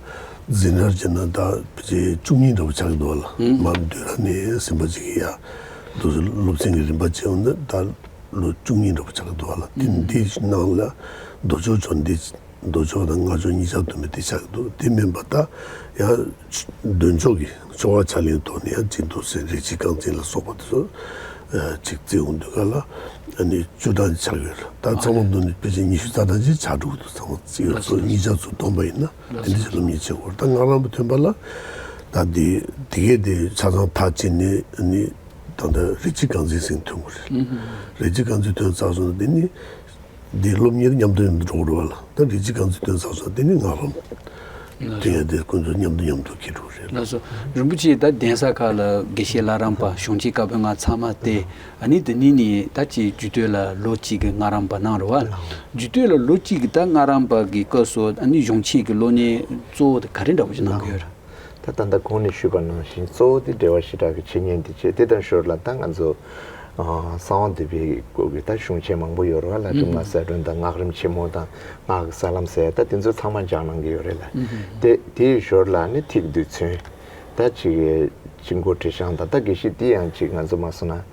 འཛིན་གྲྭར་བྱས་ན་ད་ཕལ་ཆེར་བཅུ་གཉིས་འདྲ་པོ་ཆགས་ཀྱི་འདུག་བ་ལ། ཨུམ། མར་བསྡུས་ར་ནས་ཟིན་པ་ཅིག་གི་ཡ་འདུག་སེ་སློབ་ཚན་གྱི་རིམ་པ་བྱས་ཡོང་ན་ད་ལོ་བཅུ་གཉིས་འདྲ་པོ་ཆགས་ཀྱི་འདུག་བ་ལ། དེ་ཨུམ། འདི་ནང་ལ་མདོ་ཕྱོགས་ཕྱོགས་འདི་མདོ་ཕྱོགས་དང་སྔགས་ཕྱོགས་གཉིས་ཆར་འདུ་མི་འདི་ཆགས་ཀྱི་འདུག་དེ་མིན་པ་ད་ཡང་འདོན་ཆོག་གི་ཆོ་ག་ཕྱག་ལེན་ཐོག་ནས་ཡང་ཅིག་འདུག་སེ་རིགས་གཅིག་རྐང་འཛིན་ལ་སོགས་པ་དེ་ཚོ་ཨ་ཅིག་བརྩི་ཡོང་དུས་ག་ལ་ཨ་ནི་བཅུ་གྲངས་ཆགས་ཡོད་རེད། ད་ཚང་མ་བསྡོམས་ནས་ཕལ་ཆེར་ཉི་ཤུ་རྩ་གྲངས་ཅིག་ཆགས་འགྲོ་གི་འདུག་ཚང་མ་བརྩི་ཡོད་ཚོ་གཉིས་ཆ་ཚུར་བསྡོམས་པ་ཡིན་ན་དེ་འདྲ་ཞིག་སློབ་གཉེར་བྱེད་དགོས་རེད། ད་སྔགས་རམས་པ་ཐོན་པ་ལ་ད་འདི་དེ་གས་དེ་ཆ་ཚང་ཐག་བཅད་ནས་ཨ་ནི་ད་ལྟ་རིགས་གཅིག་རྐང་འཛིན་ཟེར་ཐོན་དགོས་རེད། རིགས་གཅིག་རྐང་འཛིན་ཐོན་ཚར་སོང་ན་དེ་ནི། འདི་སློབ་གཉེར་མཉམ་དུ་མཉམ་དུ་འགྲོ་དགོས་རེད་བ་ལ། ད་རིགས་གཅིག་རྐང་འཛིན་ཐོན་ཚར་སོང་དེ་ནི་སྔགས་རམས་ལགས་སོ། དེ་ཡང་དེ་ཁོང་ཚོ་མཉམ་དུ་མཉམ་དུ་འཁྱེར་འགྲོ་གི་རེད། ལགས་སོ། རིན་པོ་ཆེ་ད་གདན་ས་ཁག་ལ་དགེ་བཤེས་བླ་རམས་པ་གཞུང་ཆེན་བཀའ་པོད་ལྔ་ཚང་མ་སྟེ་ཨ་ནི་དེ་ནི་ནི་ད་ཅིག་རྒྱུད་སྟོད་ལ་ལོ་གཅིག་གི་སྔགས་རམས་པ་གནང་རེད་བ། རྒྱུད་སྟོད་ལ་ལོ་གཅིག་གི་ད་སྔགས་རམས་པ་གི་སྐབས་སུ་ཨ་ནི་གཞུང་ཆེན་གྱི་སློབ་གཉེར་གཙོ་བོ་དེ་ག་རེ་འདྲ་བོ་ཞིག་གནང་གི་ཡོད་རེད། ད་ད་ལྟ་གོང་ནས་ཞུས་པ་ནང་བཞིན་གཙོ་བོ་དེ་འགྲེལ་པ་བཤད་གྲྭ་གི་འཆད་ཉན་དེ་བྱས། དེ་དང་ཞོར་ལ་ད་ང་ཚོ་ཨ་གསང་བ་འདུས་པའི་སྐོར་གྱི་ད་གཞུང་ཆེན་མང་པོ་ཡོད་རེད་བ་ལ། ཨུ་ཧུམ། དྲི་མ་གསལ་སྒྲོན་དང་སྔགས་རིམ་ཆེན་མོ་དང་སྔགས་ཀྱི་ས་ལམ་ཟེར་ད་དེ་ཚོ་ཚང་མ་སྦྱངས་གནང་གི་ཡོད་རེད་ལ། ཨུ་ཧུམ། དེ་དེའི་ཞོར་ལ་ནི་ཐིག་རྡུལ་ཚོན་ད་ཅིག་དཀྱིལ་འཁོར་བྲི་བྱང་དང་ད་དགེ་བཤེས་དེ་ཡང་ཅིག་ང་ཚོ་མ་སོང་ན།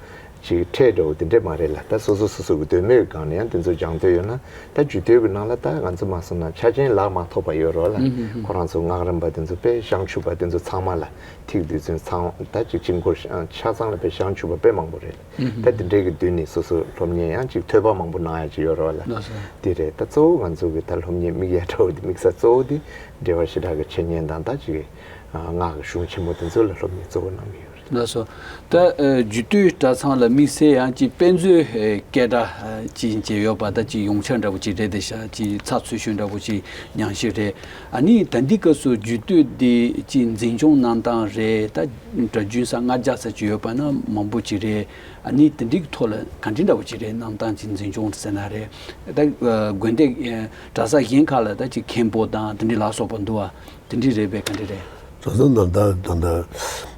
ཅིག་ཁྲལ་འདྲ་བོ་དེ་འདྲས་མ་རེད་ལ། ད་སོ་སོ་སོ་སོ་གི་འདོད་མོས་སྒང་ནས་ཡང་དེ་ཚོ་སྦྱང་འདོད་ཡོད་ན་ད་རྒྱུད་སྟོད་ཀྱི་ནང་ལ་ད་ང་ཚོ་མ་སོང་ན་ཆ་རྐྱེན་ལག་མ་ཐོགས་པ་ཡོད་རོགས་ལ། ཨུ་ཧུ་ཧུ། ཁོ་རང་ཚོ་སྔགས་རམས་པ་དེ་ཚོ་དཔེ་བྱང་ཆུབ་པ་དེ་ཚོ་ཚང་མ་ལ་ཐིག་རྡུལ་ཚོན་ཚང་ད་ཅིག་དཀྱིལ་འཁོར་ཆ་ཚང་ལ་དཔེ་བྱང་ཆུབ་པ་དཔེ་མང་པོ་རེད། ཨུ་ཧུ། ད་དེ་འདྲས་ཀྱི་མདུན་ནས་སོ་སོ་སློབ་གཉེར་ཡང་ཅིག་ཐོས་པ་མང་པོ་གནང་ཡ་ཅིག་ཡོད་རོགས་ལ། ལགས་སོ། དེ་རེད། ད་གཙོ་བོ་ང་ཚོ་གི་ད་སློབ་གཉེར་དམིགས་ཡ་འདྲ་བོ་དེ་དམིགས་ས་གཙོ་བོ་དེ་འགྲེལ་པ་བཤད་གྲྭ་གི་འཆད་ཉན་དང་ད་ཅིག་སྔགས་ཀྱི་གཞུང་ཆེན་མོ་དེ་ཚོ་ལ་སློབ་གཉེར་གཙོ་བོ་གནང་གི་ཡོད་རེད། ལགས་སོ། ད་ཨ་རྒྱུད་སྟོད་གྲྭ་ཚང་ལ་དམིགས་བསལ་ཡང་ཅིག་དཔེ་མཛོད་ཨ་སྐད་གྲགས་ཨ་ཅིག་ཅིག་ཡོད་པ་ད་ཅིག་ཡོངས་ཁྱབ་འདྲ་པོ་ཅིག་རེད་དེ་ཤག་ཅིག་ཚགས་ཚུད་ཤོས་འདྲ་པོ་ཅིག་ཉམས་ཞིབ་རེད། ཨ་ནི་ད་འདི་སྐབས་སུ་རྒྱུད་སྟོད་འདི་ཅིག་འཛིན་སྐྱོང་གནང་སྟངས་རེད། ད་གྲྭ་རྒྱུན་ས་ལྔ་བརྒྱ་ཙམ་ཅིག་ཡོད་པ་ན་མང་པོ་ཅིག་རེད། ཨ་ནི་དེ་འདྲའི་ཐོག་ལ་ག་འདྲ་འདྲ་པོ་ཅིག་རེད། གནང་སྟངས་ཅིག་འཛིན་སྐྱོང་ཟེར་ན་རེད། ད་ཨ་དགོན་སྡེ་ཨ་གྲྭ་ས་གཞན་ཁག་ལ་ད་ཅིག་མཁན་པོ་དང་དེ་འདྲའི་ལ་སོགས་པ་འདུག་བ། དེ་འདྲའི་རེད་པས་ག་འདྲ་རེད། གྲྭ་ས་ནང་ད་ད་ད་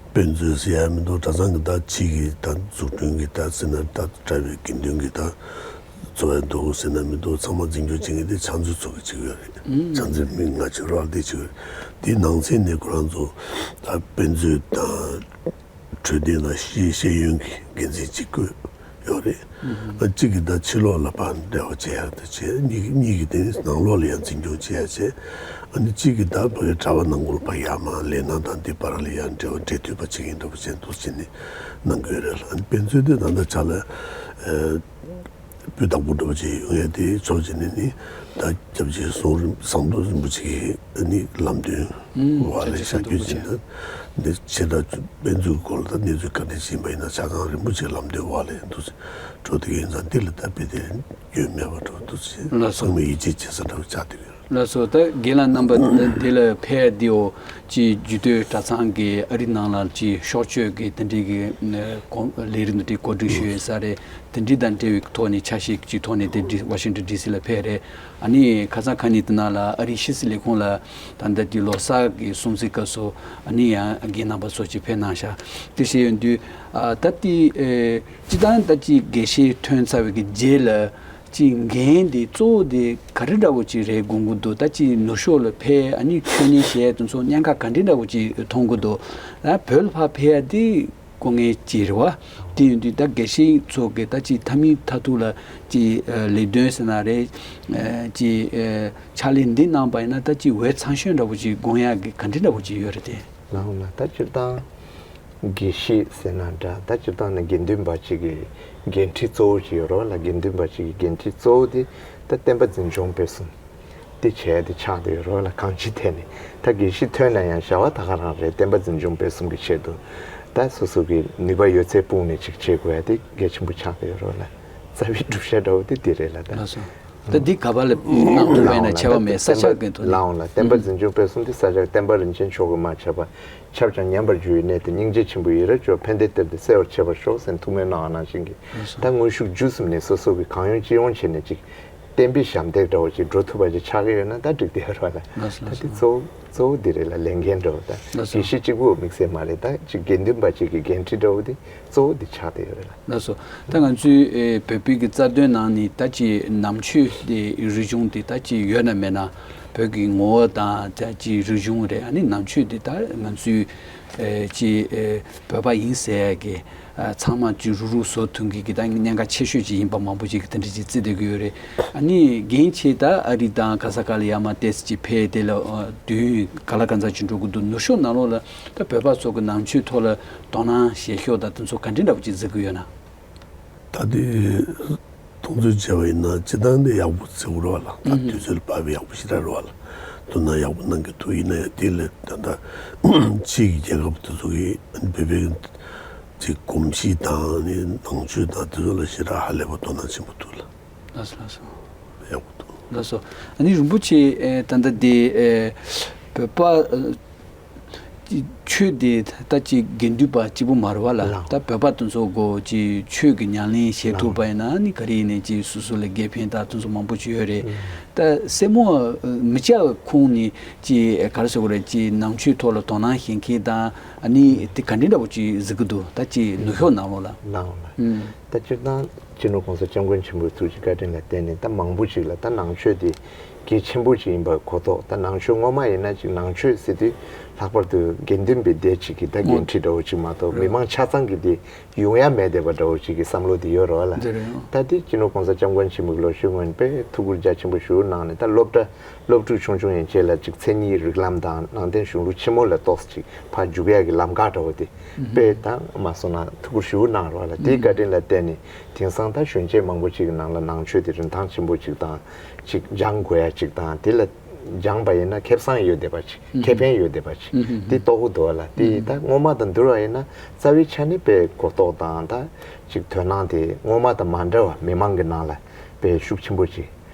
དཔེ་མཛོད་ཟེར་ཡ་མི་འདུག་གྲྭ་ཚང་གི་ད་ཕྱི་གི་ད་འཛུགས་སྐྲུན་གི་ད་ཟེར་ན་ད་གྲྭ་བའི་དགེ་འདུན་གི་ད་འཚོ་བའི་འདུག་ཟེར་ན་མི་འདུག་ཚང་མ་འཛིན་སྐྱོང་བྱེད་མཁན་དེ་ཕྱག་མཛོད་ཚོ་གི་ཅིག་ཡོད་རེད། ཕྱག་མཛོད་མི་ལྔ་བཅུ་རག་དེ་ཅིག་ཡོད་རེད། དེའི་ནང་ཚན་ནས་ཁོ་རང་ཚོ་ད་དཔེ་མཛོད་དང་། འཕྲོད་བསྟེན་དང་ཤེས་ཤེས་ཡོན་གྱི་འགན་འཛིན་གཅིག་བསྐོས་ཡོད་རེད། ཨ་གཅིག་གིས་ད་ཕྱི་ལོགས་ལ་ཕར་འབྲེལ་བ་བྱེད་ཡག་དེ་བྱས། གཉིས་གཉིས་ཀྱིས་དེ་ནི་ནང་ལོགས་ལ་ཡང་འཛིན་སྐྱོང་བྱེད་ཡག་བྱས། ཨ་ནི་གཅིག་གིས་ད་བོད་གྲྭ་པ་ནང་ཁུལ་ཕར་ཡར་མར་ལས་སྣ་དང་འདི་བར་ལ་ཡང་འབྲེལ་བ་འབྲེལ་མཐུད་པ་བྱེད་མཁན་འདྲ་པོ་བྱས་འདུག་བྱས་ནས་གནང་གི་ཡོད་རེད་ལ། ཨ་ནི་དཔེ་མཛོད་དེ་ད་ལྟ་ཆ་ལ་ཨ། སྤུས་དག་པོ་འདྲ་པོ་ཅིག་ཡོང་ཡ་དེ་ཕྱོགས་གཅིག་ནས་ནི་ད་སྐྱབས་རྗེ་ཟུང་རིམ་ཟམ་གདོང་རིན་པོ་ཆེ་གི་ནི་ལམ་སྟོན་འོག་ལ་བཞག་རྒྱུ་ཅིག་ན་འདི་ཆེ་ད་དཔེ་མཛོད་སྐོར་ལ་ད་གནས་ཚུལ་ག་འདྲ་ཞིག་ཡིན་པ་ཡིན་ན་ཆ་ཚང་རིན་པོ་ཆེ་ལམ་སྟོན་འོག་ལ་འདུག་འགྲོ་དེ་ག་ཡིན་ཙང་འདི་ལ་ད་དཔེ་དེ་སྐྱོན་མེད་པ་འགྲོ་འདུག་ཟེར་ལགས་སོ། ཚང་མས་ཡིད་ཆེས་བྱེད་ས་འདྲ་པོ་ཆགས་བསྡད་ཡོད། ལགས་སོ། ད་རྒན་ལགས་རྣམ་པ་འདི་ལ་ཕེབས་དེའོ་ཅིག་རྒྱུད་སྟོད་གྲྭ་ཚང་གི་ཨ་རི་ནང་ལ་ཅིག་ཕྱོགས་བསྐྱོད་ཀྱི་དེ་འདྲའི་གི་ཨ་གོ་ལས་རིམ་འདི་འགྲིག་གོ་སྒྲིག་ཞུ་ཡས་ས་རེད། དེ་འདྲའི་དང་འབྲེལ་བའི་ཐོག་ནས་ཆ་ཤས་ཀྱི་ཐོག་ནས་དེ་འདྲའི་ཝ་ཤིང་ཊོན་ཌི་སི་ལ་ཕེབས་རེད། ཨ་ནི་ཁ་སང་ཁ་ཉིན་དེ་ནང་ལ་ཨ་རིའི་ཕྱི་སྲིད་ལས་ཁུངས་ལ་ད་ལྟ་དེ་ལོ་གསར་གྱི་སྲུང་བརྩིའི་སྐབས་སུ་ཨ་ནི་ཡང་རྒན་རྣམ་པ་ཚོ་ཅིག་ཕེབས་གནང་ཤག་དེ་བྱས་ཡོང་དུས་ཨ་ད་དེ་ཨེ་སྤྱི་བཏང་ད་ཅིག་དགེ་བཤེས་ཐོན་ཚར་བའི་གི་རྗེས་ལ་ཅིག་འགན་དེ་གཙོ་བོ་དེ་ག་རེ་འདྲ་བོ་ཅིག་རེད་དགོངས་ཀྱི་འདུག་ད་ཅིག་ནུབ་ཕྱོགས་ལ་ཕེབས་ཨ་ནི་ཆོས་ཉན་བྱས་དེ་ཚོ་གནད་འགག་ག་འདྲ་འདྲ་བོ་ཅིག་མཐོང་གི་འདུག་ད་བོད་ལ་ཕར་ཕེབས་ཡ་དེ་དཀའ་ངལ་ཅིག་རེད་བ། དེ་ཡིན་དུས་ད་དགེ་བཤེས་ཚོ་གི་ད་ཅིག་མཐའ་མའི་མཐའ་ཐུག་ལ་ཅིག་ཨ་ལས་དོན་ཟེར་ན་རེད། ཨ་ཅིག་ཨ་ཕྱག་ལས་འདི་གནང་པ་ཡིན་ན་ད་ཅིག་འོས་འཚམ་ཤོས་འདྲ་བོ་ཅིག་དགོངས་ཡག་གི་ག་འདྲ་འདྲ་བོ་ཅིག་ཡོད་རེད་དེ། ལགས་འོང་ལགས། ད་སྤྱིར་བཏང་དགེ་བཤེས་ཟེར་ན་འདྲ། ད་སྤྱིར་བཏང་ནི་དགེ་འདུན་པ་གཅིག་གི་འགན་འཁྲི་གཙོ་བོ་ཅིག་ཡོད་རེད་བ་ལ། དགེ་འདུན་པ་གཅིག་གི་འགན་འཁྲི་གཙོ་བོ་དེ་ད་བསྟན་པ་འཛིན་སྐྱོང་སྤེལ་གསུམ་དེ་བྱས་ཏེ་ཆགས་བསྡད་ཡོད་རེད་བ་ལ། གང་ཅིའི་ཐད་ནས་ད་དགེ་བཤེས་ཐོན་ན་ཡང་བྱ་བ་ད་ག་རང་རེད། བསྟན་པ་འཛིན་སྐྱོང་སྤེལ་གསུམ་གྱི་ཆེད་དུ་ད་སོ་སོ་གི་ནུས་པ་ཡོད་ཚད་སྤུངས་ནས་ཅིག་བྱེད་དགོས་ཡ་དེ་གལ་ཆེན་པོ་ཆགས་བསྡད་ཡོད་རེད་བ་ལ། རྩ་བའི་བསྒྲུབ་བྱ་འདྲ་བོ་དེ་དེ་རེད་ལ་ད། ལགས་སོ། ད་འདི་ག་པ་ལ་གནང་ཐུབ་པ་ཡིན་ན་ཁྱད་པར་མེད་ས་ཆ་གི་ཐོག་ནས། ལགས་འོང་ལགས། བསྟན་པ་འཛིན་སྐྱོང་སྤེལ་གསུམ་དེ་ས་ཆ་བསྟན་པ་རིན་ཆེན་མཆོག་གི་མ་ཆད་པ། ཁྱབ་ཀྱང་ཉམས་པར་འགྱུར་བའི་གནས་ཏེ། སྙིང་རྗེ་ཆེན་པོ་ཡི་རང་བྱོན། ཕན་བདེའི་གཏེར་དེ་གསལ་བར་བྱེད་པར་ཤོག་ཟེར་ནས་ཐུགས་སྨོན་གནང་བ་ནང་བཞིན་གྱི། ད་དངོས་ཤུགས་བརྒྱུད་གསུམ་ནས་སོ་སོ་གི་གང་ཡོང་ཅི་ཡོང་བྱས་ནས་ཅིག་བསྟན་པའི་ཞབས་འདེགས་འདྲ་བོ་ཅིག་འགྲོ་ཐུབ་པ་ཅིག་ཆགས་ཀྱི་ཡོད་ན་ད་འགྲིག་བསྡད་ཡོད་རེད་བ་ལ། ད་དེ་གཙོ་བོ་གཙོ་བོ་འདི་རེད་ལ། ལས་འགན་འདྲ་བོ་ད་དགེ་བཤེས་གཅིག་པུ་དམིགས་བསལ་མ་རེད། ད་ཅིག་དགེ་འདུན་པ་ཅིག་གི་འགན་འཁྲི་འདྲ་བོ་དེ་གཙོ་བོ་འདི་ཆགས་བསྡད་ཡོད་རེད་ལ། ལགས་སོ། ད་ང་ཚོའི་ཨེ་བོད་པའི་གི་རྩ་དོན་ནང་ནས་ད་ཅི་ནང་ཆོས་དེ་རིག་གཞུང་དེ་ད་ཅི་ཡོད་ན་མེད་ན་བོད་ཀྱི་ངོ་བོ་དང་ད་ཅི་རིག་གཞུང་རེད། ཨ་ནི་ནང་ཆོས་དེ་ད་ང་ཚོའི་ཨེ་ཅི་ཨེ་བོད་པ་ཡིན་ཟེར་ཡ་གི་ཨ་ཚང་མ་ཅི་རུག་རུག་བཟོ་ཐུབ་མཁན་གྱི་ད་གནད་འགག་ཆེ་ཤོས་ཅིག་ཡིན་པ་མང་པོ་ཅིག་གིས་དེ་འདྲ་ཅིག་བརྩི་བསྡད་ཀྱི་ཡོད་རེད། ཨ་ནི་རྒན་ཁྱེད་ད་ཨ་རི་དང་ག་ས་ག་ལ་ཡར་མར་ཏོག་ཙམ་ཅིག་ཕེབས་དེ་ལ་ཨ་དུས་ཡུན་ག་ལ་ག་ཚོད་ཅིག་འགྲོ་གི་འདུག་ནུབ་ཕྱོགས་ནང་ལོགས་ལ་ད་བོད་པ་ཚོ་གི་ནང་ཆོས་ཐོག་ལ་དོ་སྣང་བྱེད་ཕྱོགས་དང་དེ་ཚོ་ག་འདྲ་འདྲ་པོ་ཅིག་གཟིགས་ཀྱི་ཡོད་ན། ད་དེ་མཐོང་ཚུལ་བྱས་པ་ཡིན་ན་སྤྱིར་བཏང་དེ་ཡག་པོ་བརྩི་དགོས་རེད་བ་ལ། ད་དུས་ཚོད་ལ་བབས་པའི་ཡག་པོ་ཞེ་དྲག་རེད་བ་ལ། དོ་སྣང་ཡག་པོ་གནང་གི་འདུག་ཡིན་ན་ཡང་དེ་ལས་ད་ལྟ་ཕྱིའི་རྒྱལ་ཁབ་དེ་ཚོ་གི་བོད་པའི་ཅིག་གོམས་གཤིས་དང་ནི་ནང་ཆོས་དང་དེ་ཚོ་ལ་ཞེ་དྲག་ཧ་ལས་པ་དོ་སྣང་ཆེན་པོ་འདུག་ལ། ལགས་སོ་ལགས་སོ། ཡག་པོ་འདུག་ལགས་སོ། ཨ་ནི་རིན་པོ་ཆེ་ཨེ་ད་ལྟ་དེ་ཨེ་བོད་པ་ཨེ་ཆོས་དེ་ད་ཅིག་དགེ་འདུན་པ་གཅིག་པུ་མ་རེད་བ་ལ། ལགས། ད་བོད་པ་དེ་ཚོ་གོ་ཅིག་ཆོས་ཀྱི་ཉམས་ལེན་བྱེད་ཐུབ་པ་ཡིན་ན་ནི་ག་རེ་ཡིན་ནའི་ཅིག་སོ་སོ་ལ་དགེ་ཕན་དང་དེ་ཚོ་མང་པོ་ཅིག་ཡོད་རེད། ད་སེར་མོ་མི་སྐྱ་ཁོངས་ནས་ཅིག་ག་རེ་ཟེར་དགོས་རེད། ཅིག་ནང་ཆོས་ཐོག་ལ་དོ་སྣང་བྱེད་མཁན་དང་ཨ་ནི་དེ་ག་འདྲ་འདྲ་པོ་ཅིག་གཟིགས་ཀྱི་འདུག་ད་ཅིག་ནུབ་ཕྱོགས་ནང་ལོགས་ལ། ལགས་འོང་ལགས། ད་སྤྱིར་བཏང་སྤྱི་ནོར་༸གོང་ས་༸སྐྱབས་མགོན་ཆེན་པོའི་ཐུགས་རྗེ་བཀའ་དྲིན་ལ་བརྟེན་ནས་ད་མང་པོ་ཅིག་ལ་ད་ནང་ཆོས་དེ་གལ་ཆེན་པོ་ཅིག་ཡིན་པ་གོ་རྟོགས། ད་ནང་ཆོས་སྔོན་མ་ཡིན་ན་ཅིག་ནང་ཆོས་ཟེར་དུས་ལྷག་པར་དུ་དགེ་འདུན་པའི་སྡེ་གཅིག་གི་ད་འགན་འཁྲི་འདྲ་བོ་ཅིག་མ་གཏོགས་མི་མང་ཆ་ཚང་གི་དེ་ཡོང་ཡ་མེད་བསྡད་པ་འདྲ་བོ་ཅིག་གི་བསམ་བློ་དེ་ཡོད་རེད་བ་ལ། དེ་རེད། ད་དེ་སྤྱི་ནོར་༸གོང་ས་༸སྐྱབས་མགོན་ཆེན་པོ་གི་ལོ་ཤས་སྔོན་དཔེ་ཐུགས་ཁུར་རྒྱ་ཆེན་པོ་ཞེ་པོ་གནང་ནས་ད་སློབ་གྲྭ་སློབ་ཕྲུག་ཆུང་ཆུང་ཡན་ཆད་ལ་ཅིག་མཚན་ཉིད་རིགས་ལམ་དང་ནང་བསྟན་གཞུང་ལུགས་ཆེན་མོ་ལ་ཏོག་ཙམ་ཅིག་ཕར་འཇུག་ཡ་གི་ལམ་ཁ་འདྲ་བོ་དེ་དཔེ་ད་མ་སོང་ན་ཐུགས་ཁུར་ཞེ་པོ་གནང་རེད་བ་ལ། དེའི་བཀའ་དྲིན་ལ་བརྟེན་ནས་དེང་སང་ད་གཞོན་སྐྱེས་མང་པོ་ཅིག་གི་ནང་ལ་ནང་ཆོས་དེ་རིན་ཐང་ཆེན་པོ་ཅིག་དང་ཅིག་སྦྱང་དགོས་ཡ་ཅིག་དང་དེ་ལ་ སྦྱངས་པ་ཡིན་ན་ཁེ་བཟང་ཡོད་བསྡད་པ་ཅིག་ཁེ་ཕན་ཡོད་བསྡད་པ་ཅིག་དེ་རྟོགས་ཀྱི་འདུག་བ་ལ། དེ་ད་སྔོན་མ་དང་བསྡུར་བ་ཡིན་ན་རྩ་བའི་ཆ་ནས་དཔེ་གོ་རྟོགས་དང་ད་ཅིག་དོན་སྣང་དེ་སྔོན་མ་དང་མ་འདྲ་བ་མི་མང་གི་ནང་ལ་དཔེ་ཤུགས་ཆེན་པོ་ཅིག་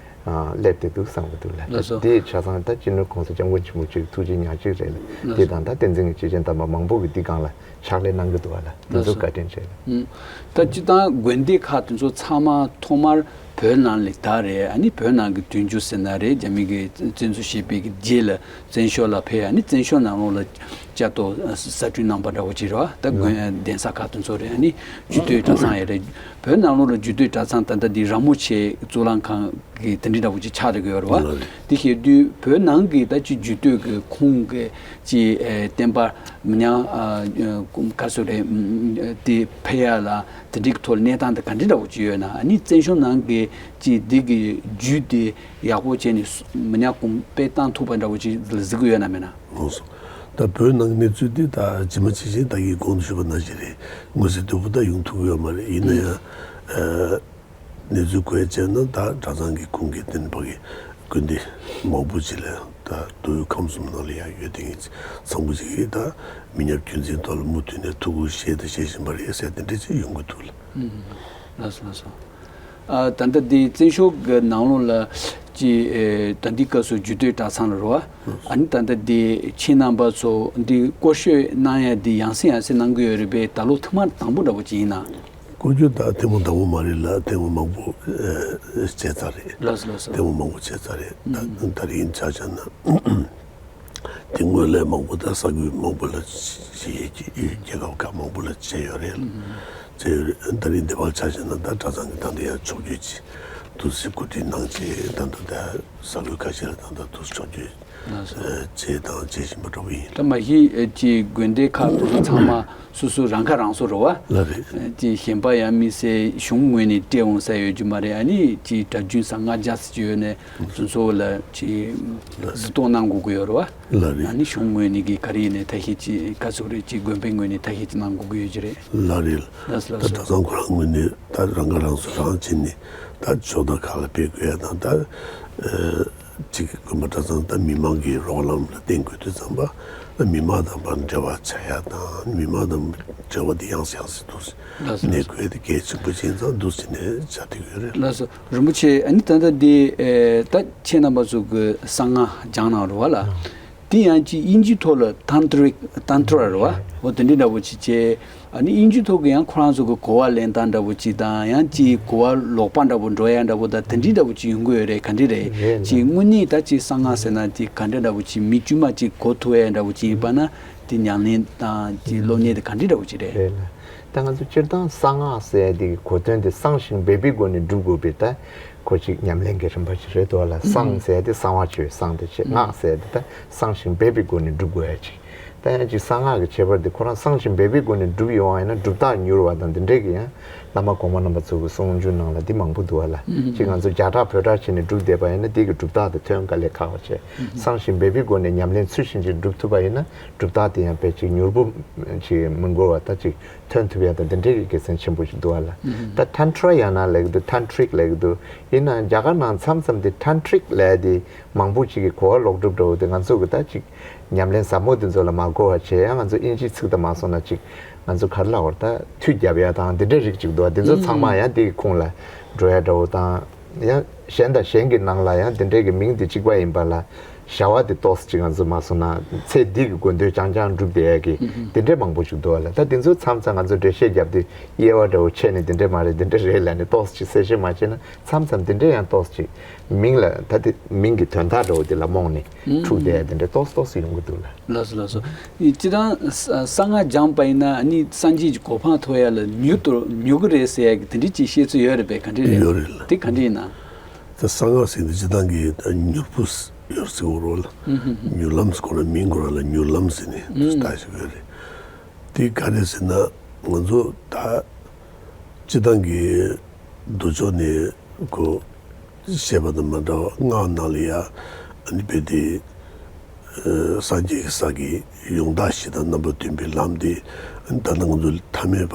སླེབས་བསྡད་འདུག་བསམ་གྱི་འདུག་ལ། ལགས་སོ། དེ་ཆ་ཚང་ད་སྤྱི་ནོར་༸གོང་ས་༸སྐྱབས་མགོན་ཆེན་པོ་མཆོག་ཐུགས་རྗེ་ཉག་གཅིག་རེད་ལ། དེ་དང་ད་བསྟན་འཛིན་གྱི་སྐྱེས་ཆེན་དམ་པ་མང་པོ་གིས་འདི་སྒང་ལ་ཕྱག་ལས་གནང་གི་འདུག་བ་ལ། དེ་ཚོ་བཀའ་དྲིན་ཆེ་ལ། ད་སྤྱི་བཏང་དགོན་སྡེ་ཁག་དེ་ཚོ་ཚང་མ་ཐོག་མར་བོད་ནང་ལ་ད་རེད། ཨ་ནི་བོད་ནང་གི་དུས་འགྱུར་ཟེར་ན་རེད། རྒྱ་མི་གིས་བཙན་འཛུལ་བྱས་པའི་རྗེས་ལ་བཙན་བྱོལ་ལ་ཕེབས། ཨ་ནི་བཙན་བྱོལ་ནང་ལོགས་ལ་བསྐྱར་དུ་གསར་སྐྲུན་གནང་པ་འདྲ་བོ་ཅིག་རེད་བ། ད་དགོན་གདན་ས་ཁག་དེ་ཚོ་རེད། ཨ་ནི་རྒྱུད་སྟོད་གྲྭ་ཚང་ཡང་རེད། བོད་ནང་ལོགས་ལ་རྒྱུད་སྟོད་གྲྭ་ཚང་ད་ལྟ་འདི་ར་མོ་ཆེ་གཙུག་ལག་ཁང་གི་དེ་འདྲ་འདྲ་བོ་ཅིག་ཆགས་བསྡད་ཀྱི་ཡོད་རེད་བ། ལགས་རེད། དེ་བྱེད་དུས་བོད་ནང་གི་ད་ཅིག་རྒྱུད་སྟོད་ཀྱི་ཁུངས་ཀྱི་ཅིག་ཨེ་བསྟན་པ་མི་ཉག་ཨ་ག་སུ་རེད། དེ་ཕེབས་ཡ་ལ་དེ་འདྲའི་ཐོག་གནས་སྟངས་དེ་ག་འདྲ་འདྲ་བོ་ཅིག་ཡོད་ན། ཨ་ནི་བཙན་བྱོལ་ནང་གི་ཅིག་འདི་གི་རྒྱུད་དེ་ཡག་པོ་བྱས་ནས་མི་ཉག་གོང་སྤེལ་བཏང་ཐུབ་པ་འདྲ་བོ་ཅིག་ལ་གཟིགས་ཀྱི་ཡོད་ན་མེད་ན། ལགས་སོ། ད་བོད་ནང་གི་གནས་ཚུལ་འདི་ད་ཇི་མ་ཇི་བཞིན་ད་གིན་གོང་དུ་ཞུས་པ་ནང་བཞིན་རེད། མངོན་གསལ་དོད་པོ་ད་ཡོང་ཐུབ་ཀྱི་ཡོད་མ་རེད། ཡིན་ན་ཡང་ཨ། གནས་ཚུལ་བཀོད་བྱས་ན་ད་གྲྭ་ཚང་གི་ཁུངས་ཀྱི་བསྟན་པ་གི་དགོན་སྡེ་མང་པོ་ཅིག་ལ་ད་མདོ་དབུས་ཁམས་གསུམ་ནང་ལ་ཡང་ཡོད་དེ་ཡིན། ཚང་མ་ཅིག་གིས་ད་མི་ཉག་རྒྱུན་འཛིན་ཐོག་ལ་མུ་མཐུད་ནས་ཐུགས་ཁུར་བཞེས་དང་བཞེས་བཞིན་པ་རེད་ཟེར་དེ་འདྲ་ཅིག་ཡོང་གི་འདུག་ལ། ལགས་སོ་ལགས་སོ། ཨ་ད་ལྟ་འདི་བཙན་བྱོལ་གྱི་ནང་ལོགས་ལ་ཅིག་ཨེ་ད་འདི་སྐབས་སུ་རྒྱུད་སྟོད་གྲྭ་ཚང་ལ་རེད་བ། ཨ་ནི་ད་ལྟ་འདི་ཁྱེད་རྣམ་པ་ཚོ་འདི་སྐོར་སྐྱོད་གནང་ཡ་འདི་ཡང་སེ་ཡང་སེ་གནང་གི་ཡོད་རེད་པས། ད་ལོ་ཐེངས་མ་དང་པོ་འདྲ་པོ་ཅིག་ཡིན་ན། སྐོར་སྐྱོད་ད་ཐེངས་མ་དང་པོ་མ་རེད་ལ། ཐེངས་མ་མང་པོ་ཨེ་བྱས་ཚར་རེད། ལགས་སོ་ལགས་སོ། ཐེངས་མ་མང་པོ་བྱས་ཚར་རེད། ད་ད་རིང་ཆ་བཞག་ན་དེ་སྔོན་ལས་མང་པོ་ད་ས་ཁུལ་མང་པོ་ལ་ཞིག་རྒྱལ་ཁབ་ཁག་མང་པོ་ལ་བྱས་ཡོད་རེད། བྱས་ཡོད་རེད། ད་རིང་འདི་བར་ཆ་བཞག་ན་ད་གྲྭ་ཚང་གི་ད་ལྟ་ཡང་ཕྱོགས་བསྐྱོད་ཅིག་དུ་སི་གོ་སྒྲིག་གནང་བྱས་ད་ལྟ་ད་ས་ཁུལ་ཁ་ཤས་ལ་ད་ལྟ་དུ་སི་ཕྱོགས་བསྐྱོད་ཨ་བྱས་དང་བྱེད་བཞིན་པ་འདྲ་པོ་ཡིན། ད་མ་གཞི་ཨེ་ཅིག་དགོན་སྡེ་ཁག་དེ་ཚོ་ཚང་མ་སོ་སོ་རང་ཁ་རང་གསོ་རེད་བ། ལགས་རེད། ཨེ་ཅིག་གཞན་པ་ཡང་མི་སེར་གཞུང་ངོས་ནས་སྤྲད་འོང་ས་ཡོད་རྒྱུ་མ་རེད། ཨ་ནི་ཅིག་གྲྭ་རྒྱུན་ས་ལྔ་བརྒྱ་ཙམ་ཅིག་ཡོད་ནས་སོ་སོ་ལ་ཅིག་གཟིགས་རྟོག་གནང་དགོས་ཀྱི་ཡོད་རེད་བ། ལགས་རེད། ཨ་ནི་གཞུང་ངོས་ནས་ཀྱི་ག་རེ་ཡིན་ནས་ཐབས་ཤེས་ཅིག་ག་ཚོད་རེད། ཅིག་དགོན་པའི་ངོས་ནས་ཐབས་ཤེས་ཅིག་གནང་དགོས་ཀྱི་ཡོད་ཀྱི་རེད། ལགས་རེད། ལགས་སོ་ད་ལགས་སོ། གྲྭ་ཚང་ཁོ་རང་ངོས་ནས་ད་རང་ཁ་རང་གསོ་རང་བྱས་ནས་ད་ཕྱོགས་མཐའ་ཁག་ལ་ཕེབས་དགོས་ཡ་དང་ད་ཨེ། གཅིག་དགོན་པ་གྲྭ་ཚང་དང་མི་མང་གི་རོགས་རམ་ལ་བརྟེན་དགོས་དུས་ཙམ་པ་མི་མང་དང་པར་འབྲེལ་བ་བྱ་ཡ་དང་མི་མང་དང་འབྲེལ་བ་དེ་ཡང་སེ་ཡང་སེ་འདུག་སེ་ལགས་སོ་གནས་དགོས་དེ་གལ་ཆེན་པོ་ཅིག་ཙང་འདུག་སེ་ནས་བྱ་དེ་ཡོད་རེད། ལགས་སོ། རིན་པོ་ཆེ། ཨ་ནི་ད་ལྟ་འདི་ཨེ་ད་ཁྱེད་རྣམ་པ་ཚོ་གི་གསང་སྔགས་སྦྱངས་གནང་རེད་བ་ལ། དེ་ཡང་ཅིག་དབྱིན་ཇིའི་ཐོག་ལ་ཏན་ཏྲིག་ཏན་ཏྲ་རེད་བ། འོ་དེ་འདྲ་འདྲ་པོ་ཅིག་བྱས། ཨ་ནི་དབྱིན་ཇིའི་ཐོག་གི་ཡང་ཁོ་རང་ཚོ་གི་གོ་བ་ལེན་སྟངས་འདྲ་པོ་ཅིག་དང་ཡང་ཅིག་གོ་བ་ལོག་པ་འདྲ་པོ་འགྲོ་ཡ་འདྲ་པོ་དང་དེ་འདྲའི་འདྲ་པོ་ཅིག་ཡོང་གི་ཡོད་རེད། ག་འདྲ་རེད། རེད་ཅིག་ལགས། དངོས་གནས་ད་ཅིག་གསང་སྔགས་ཟེར་ན་ཅིག་ག་འདྲ་འདྲ་པོ་ཅིག་མི་དཀྱུས་མ་ཅིག་གོ་ཐུབ་ཡ་འདྲ་པོ་ཅིག་ཡིན་པ་ན་དེ་ཉམས་ལེན་དང་ཅིག་སློབ་གཉེར་དེ་ག་འདྲ་འདྲ་པོ་ཅིག་རེད། རེད་ལགས། ད་ང་ཚོ་སྤྱིར་བཏང་གསང་སྔགས་ཟེར་ཡ་དེ་གི་གོ་དོན་དེ་གསང་ཞིང་སྦས་པའི་སྒོ་ནས་སྒྲུབ་དགོས་པའི་ད། ཁོ་ཅིག་ཉམས་ལེན་གྱི་རིམ་པ་ཅིག་རེད་འདུག་ལ། གསང་ཟེར་དེ་གསང་བ་བཅོས་གསང་དེ་བྱས། སྔགས་ཟེར་དེ་ད་གསང་ཞིང་སྦས་པའི་སྒོ་ནས་སྒྲུབ་དགོས་ཡ་ཅིག་ད་ཡང་ཅིག་གསང་སྔགས་ཀྱི་ཁྱད་པར་དེ་ཁོ་རང་གསང་ཞིང་སྦས་པའི་སྒོ་ནས་སྒྲུབ་ཡོང་བ་ཡིན་ན་སྒྲུབ་རྟགས་མྱུར་བ་དང་དེ་འདྲས་ཀྱི་ཡང་བླ་མ་གོང་མ་རྣམ་པ་ཚོ་གི་གསུང་རྒྱུན་ནང་ལ་འདི་མང་པོ་འདུག་ལ། ཅིག་ང་ཚོ་བརྒྱ་ཕྲག་བོད་ཕྲག་བྱས་ནས་སྒྲུབ་བསྡད་པ་ཡིན་ན་དེ་གི་སྒྲུབ་རྟགས་དེ་ཐོན་དཀའ་ལས་ཁག་པ་བྱས། གསང་ཞིང་སྦས་པའི་སྒོ་ནས་ཉམས་ལེན་ཚུལ་བཞིན་ཅིག་སྒྲུབ་ཐུབ་པ་ཡིན་ན་སྒྲུབ་རྟགས་དེ་ཡང་དཔེ་ཅིག་མྱུར་པོ་ཅིག་མི་འགོར་བ་ད་ཅིག་ཐོན་ཐུབ་ཡ་དང་དེ་འདྲའི་གི་དགེ་མཚན་ཆེན་པོ་ཞིག་འདུག་བ་ལ། ད་ཏན་ཏྲ་ཡང་ན་ལབ་ཀྱི་འདུག་ཏན་ཏྲིག་ལབ་ཀྱི་འདུག་ཡིན་ནའང་རྒྱ་གར་ནང་མཚམས་མཚམས་དེ་ཏན་ཏྲིག་ལབ་ཡ་དེ་མང་པོ་ཅིག་གི་གོ་བ་ལོག་སྒྲུབ་འདྲ་བོ་དེ་ང་ཚོ་གི་ད་ཅིག་ཉམས་ལེན་ཟབ་མོ་དེ་ཚོ་ལ་མ་གོ་བ་བྱས། ཡང་ང་ཚོ་དབྱིན་ཇིའི་ཚིག་དང་མ་སོང་ན་ཅིག་ང་ཚོ་ག་རེ་ལབ་དགོས་རེད། ད་མཐུད་རྒྱབ་ཡ་དང་དེ་འདྲའི་རིགས་ཅིག་འདུག་བ། དེ་ཚོ་ཚང་མ་ཡང་དེ་གི་ཁོངས་ལ་འགྲོ་ཡ་འདྲ་བོ་དང་། ཡང་གཞན་དང་གཞན་གྱི་ནང་ལ་ཡང་དེ་འདྲའི་གི་མིང་དེ་གཅིག་པ་ཡིན་པ་ལ་བྱ་བ་དེ་ཏོག་ཙམ་ཅིག་ང་ཚོ་མ་སོང་ན་ཚེ་འདི་གི་དགོས་འདོད་རྐྱང་རྐྱང་སྒྲུབ་བསྡད་ཡ་གི་དེ་འདྲའི་མང་པོ་ཞིག་འདུག་བ་ལ། ད་དེ་ཚོ་མཚམས་མཚམས་ང་ཚོ་འགྲེལ་བཤད་བརྒྱབ་དུས་དབྱེ་བ་འདྲ་བོ་ཕྱེ་ནས་དེ་འདྲའི་མ་རེད། དེ་འདྲ་རེད་ལབ་ནས་ཏོག་ཙམ་ཅིག་གསལ་བཤད་མ་བྱས་ན་མཚམས་མཚམས་དེ་འདྲའི་ཡང་ཏོག་ཙམ་ཅིག་མིང་ལ་ད་དེ་མིང་གི་དོན་དག་འདྲ་བོ་དེ་ལ་རྨོངས་ནས་འཁྲུག་བསྡད་ཡ་དེ་འདྲ་ཏོག་ཙམ་ཏོག་ཙམ་ཡོང་གི་འདུག་ལ། ལགས་སོ་ལགས་སོ། སྤྱིར་བཏང་གསང་སྔགས་སྦྱངས་པ་ཡིན་ན་ནི་སངས་རྒྱས་ཀྱི་གོ་འཕང་ཐོབ་ཡ་ལ་མྱུར་དུ་མྱུར་གི་རེད་ཟེར་ཡ་གི་དེ་འདྲའི་ཅིག་བཤད་ཚུལ་ཡོད་རེད་པས། ག་འདྲ་རེད། ཡོད་རེད་ལ། དེ་ག་འདྲ་ཡིན་ན། ད་གསང་སྔགས་ཟེར་དེ་སྤྱིར་བཏང་གི་ད་མྱུར་པོ་ཡོད་ཟེར་བ་རོ་ལ། མྱུར་ལམ་ཟེར་ཁོ་རང་མིང་ཁོ་རང་ལ་མྱུར་ལམ་ཟེར་ནས་དུས་ལྟ་ཞིག་ཡོད་རེད། དེ་ག་རེ་ཟེར་ན་ང་ཚོ་ད་སྤྱིར་བཏང་གི་མདོ་ཕྱོགས་ནས་ཁོ་བཤད་པ་དང་མ་འདྲ་བ་སྔགས་ནང་ལ་ཡ་ཨ་ནི་དཔེ་དེ་སངས་རྒྱས་ཀྱི་ས་གི་ཡོངས་དག་ཞི་དང་རྣམ་པར་མཐུན་པའི་ལམ་དེ་ད་ལྟ་ང་ཚོ་ཐ་མལ་པ་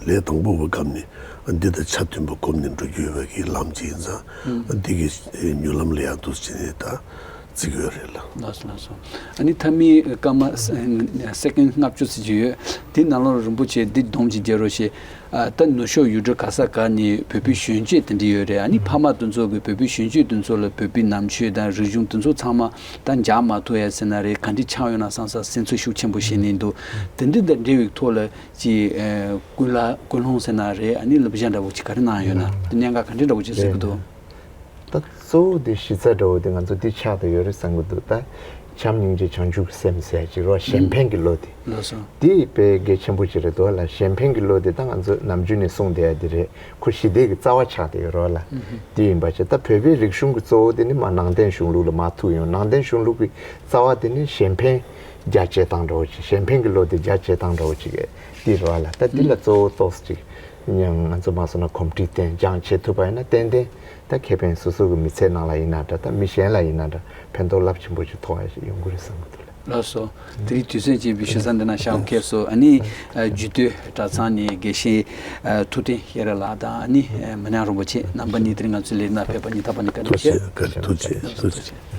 ལས་དང་པོ་བ་སྐབས་ནས་འདི་དང་ཆ་མཐུན་པ་སྒོམ་ནས་འགྲོ་རྒྱུ་ཡོད་པ་གི་ལམ་ཅིག་ཡིན་ཙང་འདི་གི་མྱུར་ལམ་ལ་ཡང་འདུག་ཟེར་ནས་ད་ བརྩི་གི་ཡོད་རེད་ལ། ལགས་སོ་ལགས་སོ། ཨ་ནི་མཐའ་མའི་སྐར་མ་ས་སེ་ཀེན་ལྔ་བཅུ་ཙམ་ཅིག་ཡོད། དེ་ནང་ལོགས་རིན་པོ་ཆེ་འདི་སྡོམ་ཅིག་རྒྱག་རོགས་བྱེད། ཨ་ད་ནུབ་ཕྱོགས་ཡུལ་གྲུ་ག་ས་ག་ནས་བོད་པའི་གཞོན་སྐྱེས་དེ་འདྲ་ཡོད་རེད། ཨ་ནི་ཕ་མ་དེ་ཚོ་གིས་བོད་པའི་གཞོན་སྐྱེས་དེ་ཚོ་ལ་བོད་པའི་ནང་ཆོས་དང་རིག་གཞུང་དེ་ཚོ་ཚང་མ་ད་འཇགས་མ་ཐུབ་ཡ་ཟེར་ན་རེད། ག་འདྲ་ཆགས་ཡོད་ན་བསམ་ས་སེམས་ཚོར་ཤུགས་ཆེན་པོ་བྱེད་ནས་འདུག། དེ་འདྲ་དང་འབྲེལ་བའི་ཐོག་ལ་ཅིག་ཨ་ཀུན་ལ་ཀུན་སློང་ཟེར་ན་རེད། ཨ་ནི་བསླབ་བྱ་འདྲ་བོ་ཅིག་ག་རེ་གནང་ཡོད་ན། དེ་གནད་འགག་ག་འདྲ་འདྲ་བོ་ཅིག་གཟིགས་ཀྱི་འདུག། ད་གཙོ་བོ་དེ་གཞི་རྩ་འདྲ་བོ་དེ་ང་ཚོ་འདི་ཆགས་བསྡད་ཡོད་རེད་བསམ་གྱི་འདུག། ད་བྱམས་སྙིང་རྗེ་བྱང་ཆུབ་ཀྱི་སེམས་ཟེར་ཡ་ཅིག་རེད་བ། གཞན་ཕན་གྱི་བློ་དེ། ལགས་སོ། དེ་དཔེ་གལ་ཆེན་པོ་ཅིག་རེད་འདུག་ལ། གཞན་ཕན་གྱི་བློ་དེ་ད་ང་ཚོ་ནམ་རྒྱུན་ནས་གསུངས་བསྡད་ཡ་དེ་རེད། ཁོ་ཞི་བདེ་གི་རྩ་བ་ཆགས་བསྡད་ཡོད་རེད་བ་ལ། དེ་ཡིན་པ་བྱས་ད་བོད་པའི་རིག་གཞུང་གི་གཙོ་བོ་དེ་ནི་མར་ནང་བསྟན་གཞུང་ལུགས་ལ་མར་ཐུག་ཡོང་། ནང་བསྟན་གཞུང་ལུགས་ཀྱི་རྩ་བ་དེ་ནི་གཞན་ཕན་རྒྱ་བྱེད་སྟངས་འདྲ་བོ་ཅིག། གཞན་ཕན་གྱི་བློ་དེ་རྒྱ་བྱེད་སྟངས་འདྲ་བོ་ཅིག་གི་དེ་རེད་བ་ལ། ད་འདི་ལ་གཙོ་བོ་ཏོག་ཙམ་ཅིག་ཡང་ང་ཚོ་མ་སོང་ན་གོམས་འདྲིས་བསྟེན་སྦྱང་བྱེད་ཐུབ་པ་ཡིན་ན་ཏན་ཏན་ད་ཁེ་ཕན་སོ་སོ་གི་མི་ཚེ་ནང་ལ་ཡིན་ན་འདྲ། ད་མི་གཞན་ལ་ཡིན་ན་འདྲ། ཕན་ཐོགས་རླབས་ཆེན་པོ་ཞིག་ཐོགས་ཡ་ཞིག་ཡོང་གི་རེད་བསམ་གྱི་འདུག་ལ། ལགས་སོ། དེ་རིང་དུས་ཚོད་ཅིག་བའི་ཞུ་ས་འདི་ན་ཞག་ཁེལ་སོང་། ཨ་ནི་ཨ་རྒྱུད་སྟོད་གྲྭ་ཚང་ནས་དགེ་བཤེས་ཨ་ཐུབ་བསྟན་ཤེས་རབ་ལགས་དང་། ཨ་ནི་ཨ་མི་ཉག་རིན་པོ་ཆེ་རྣམ་པ་གཉིས་དེ་རིང་ང་ཚོའི་ལས་རིམ་ནང་ཕེབས་པ་སྙིང་ཐག་པ་ནས་བཀའ་དྲིན་ཆེ། ཐུགས་རྗེ་ཆེ། ཐུགས་རྗེ་ཆེ། ཐུགས་རྗེ་ཆེ།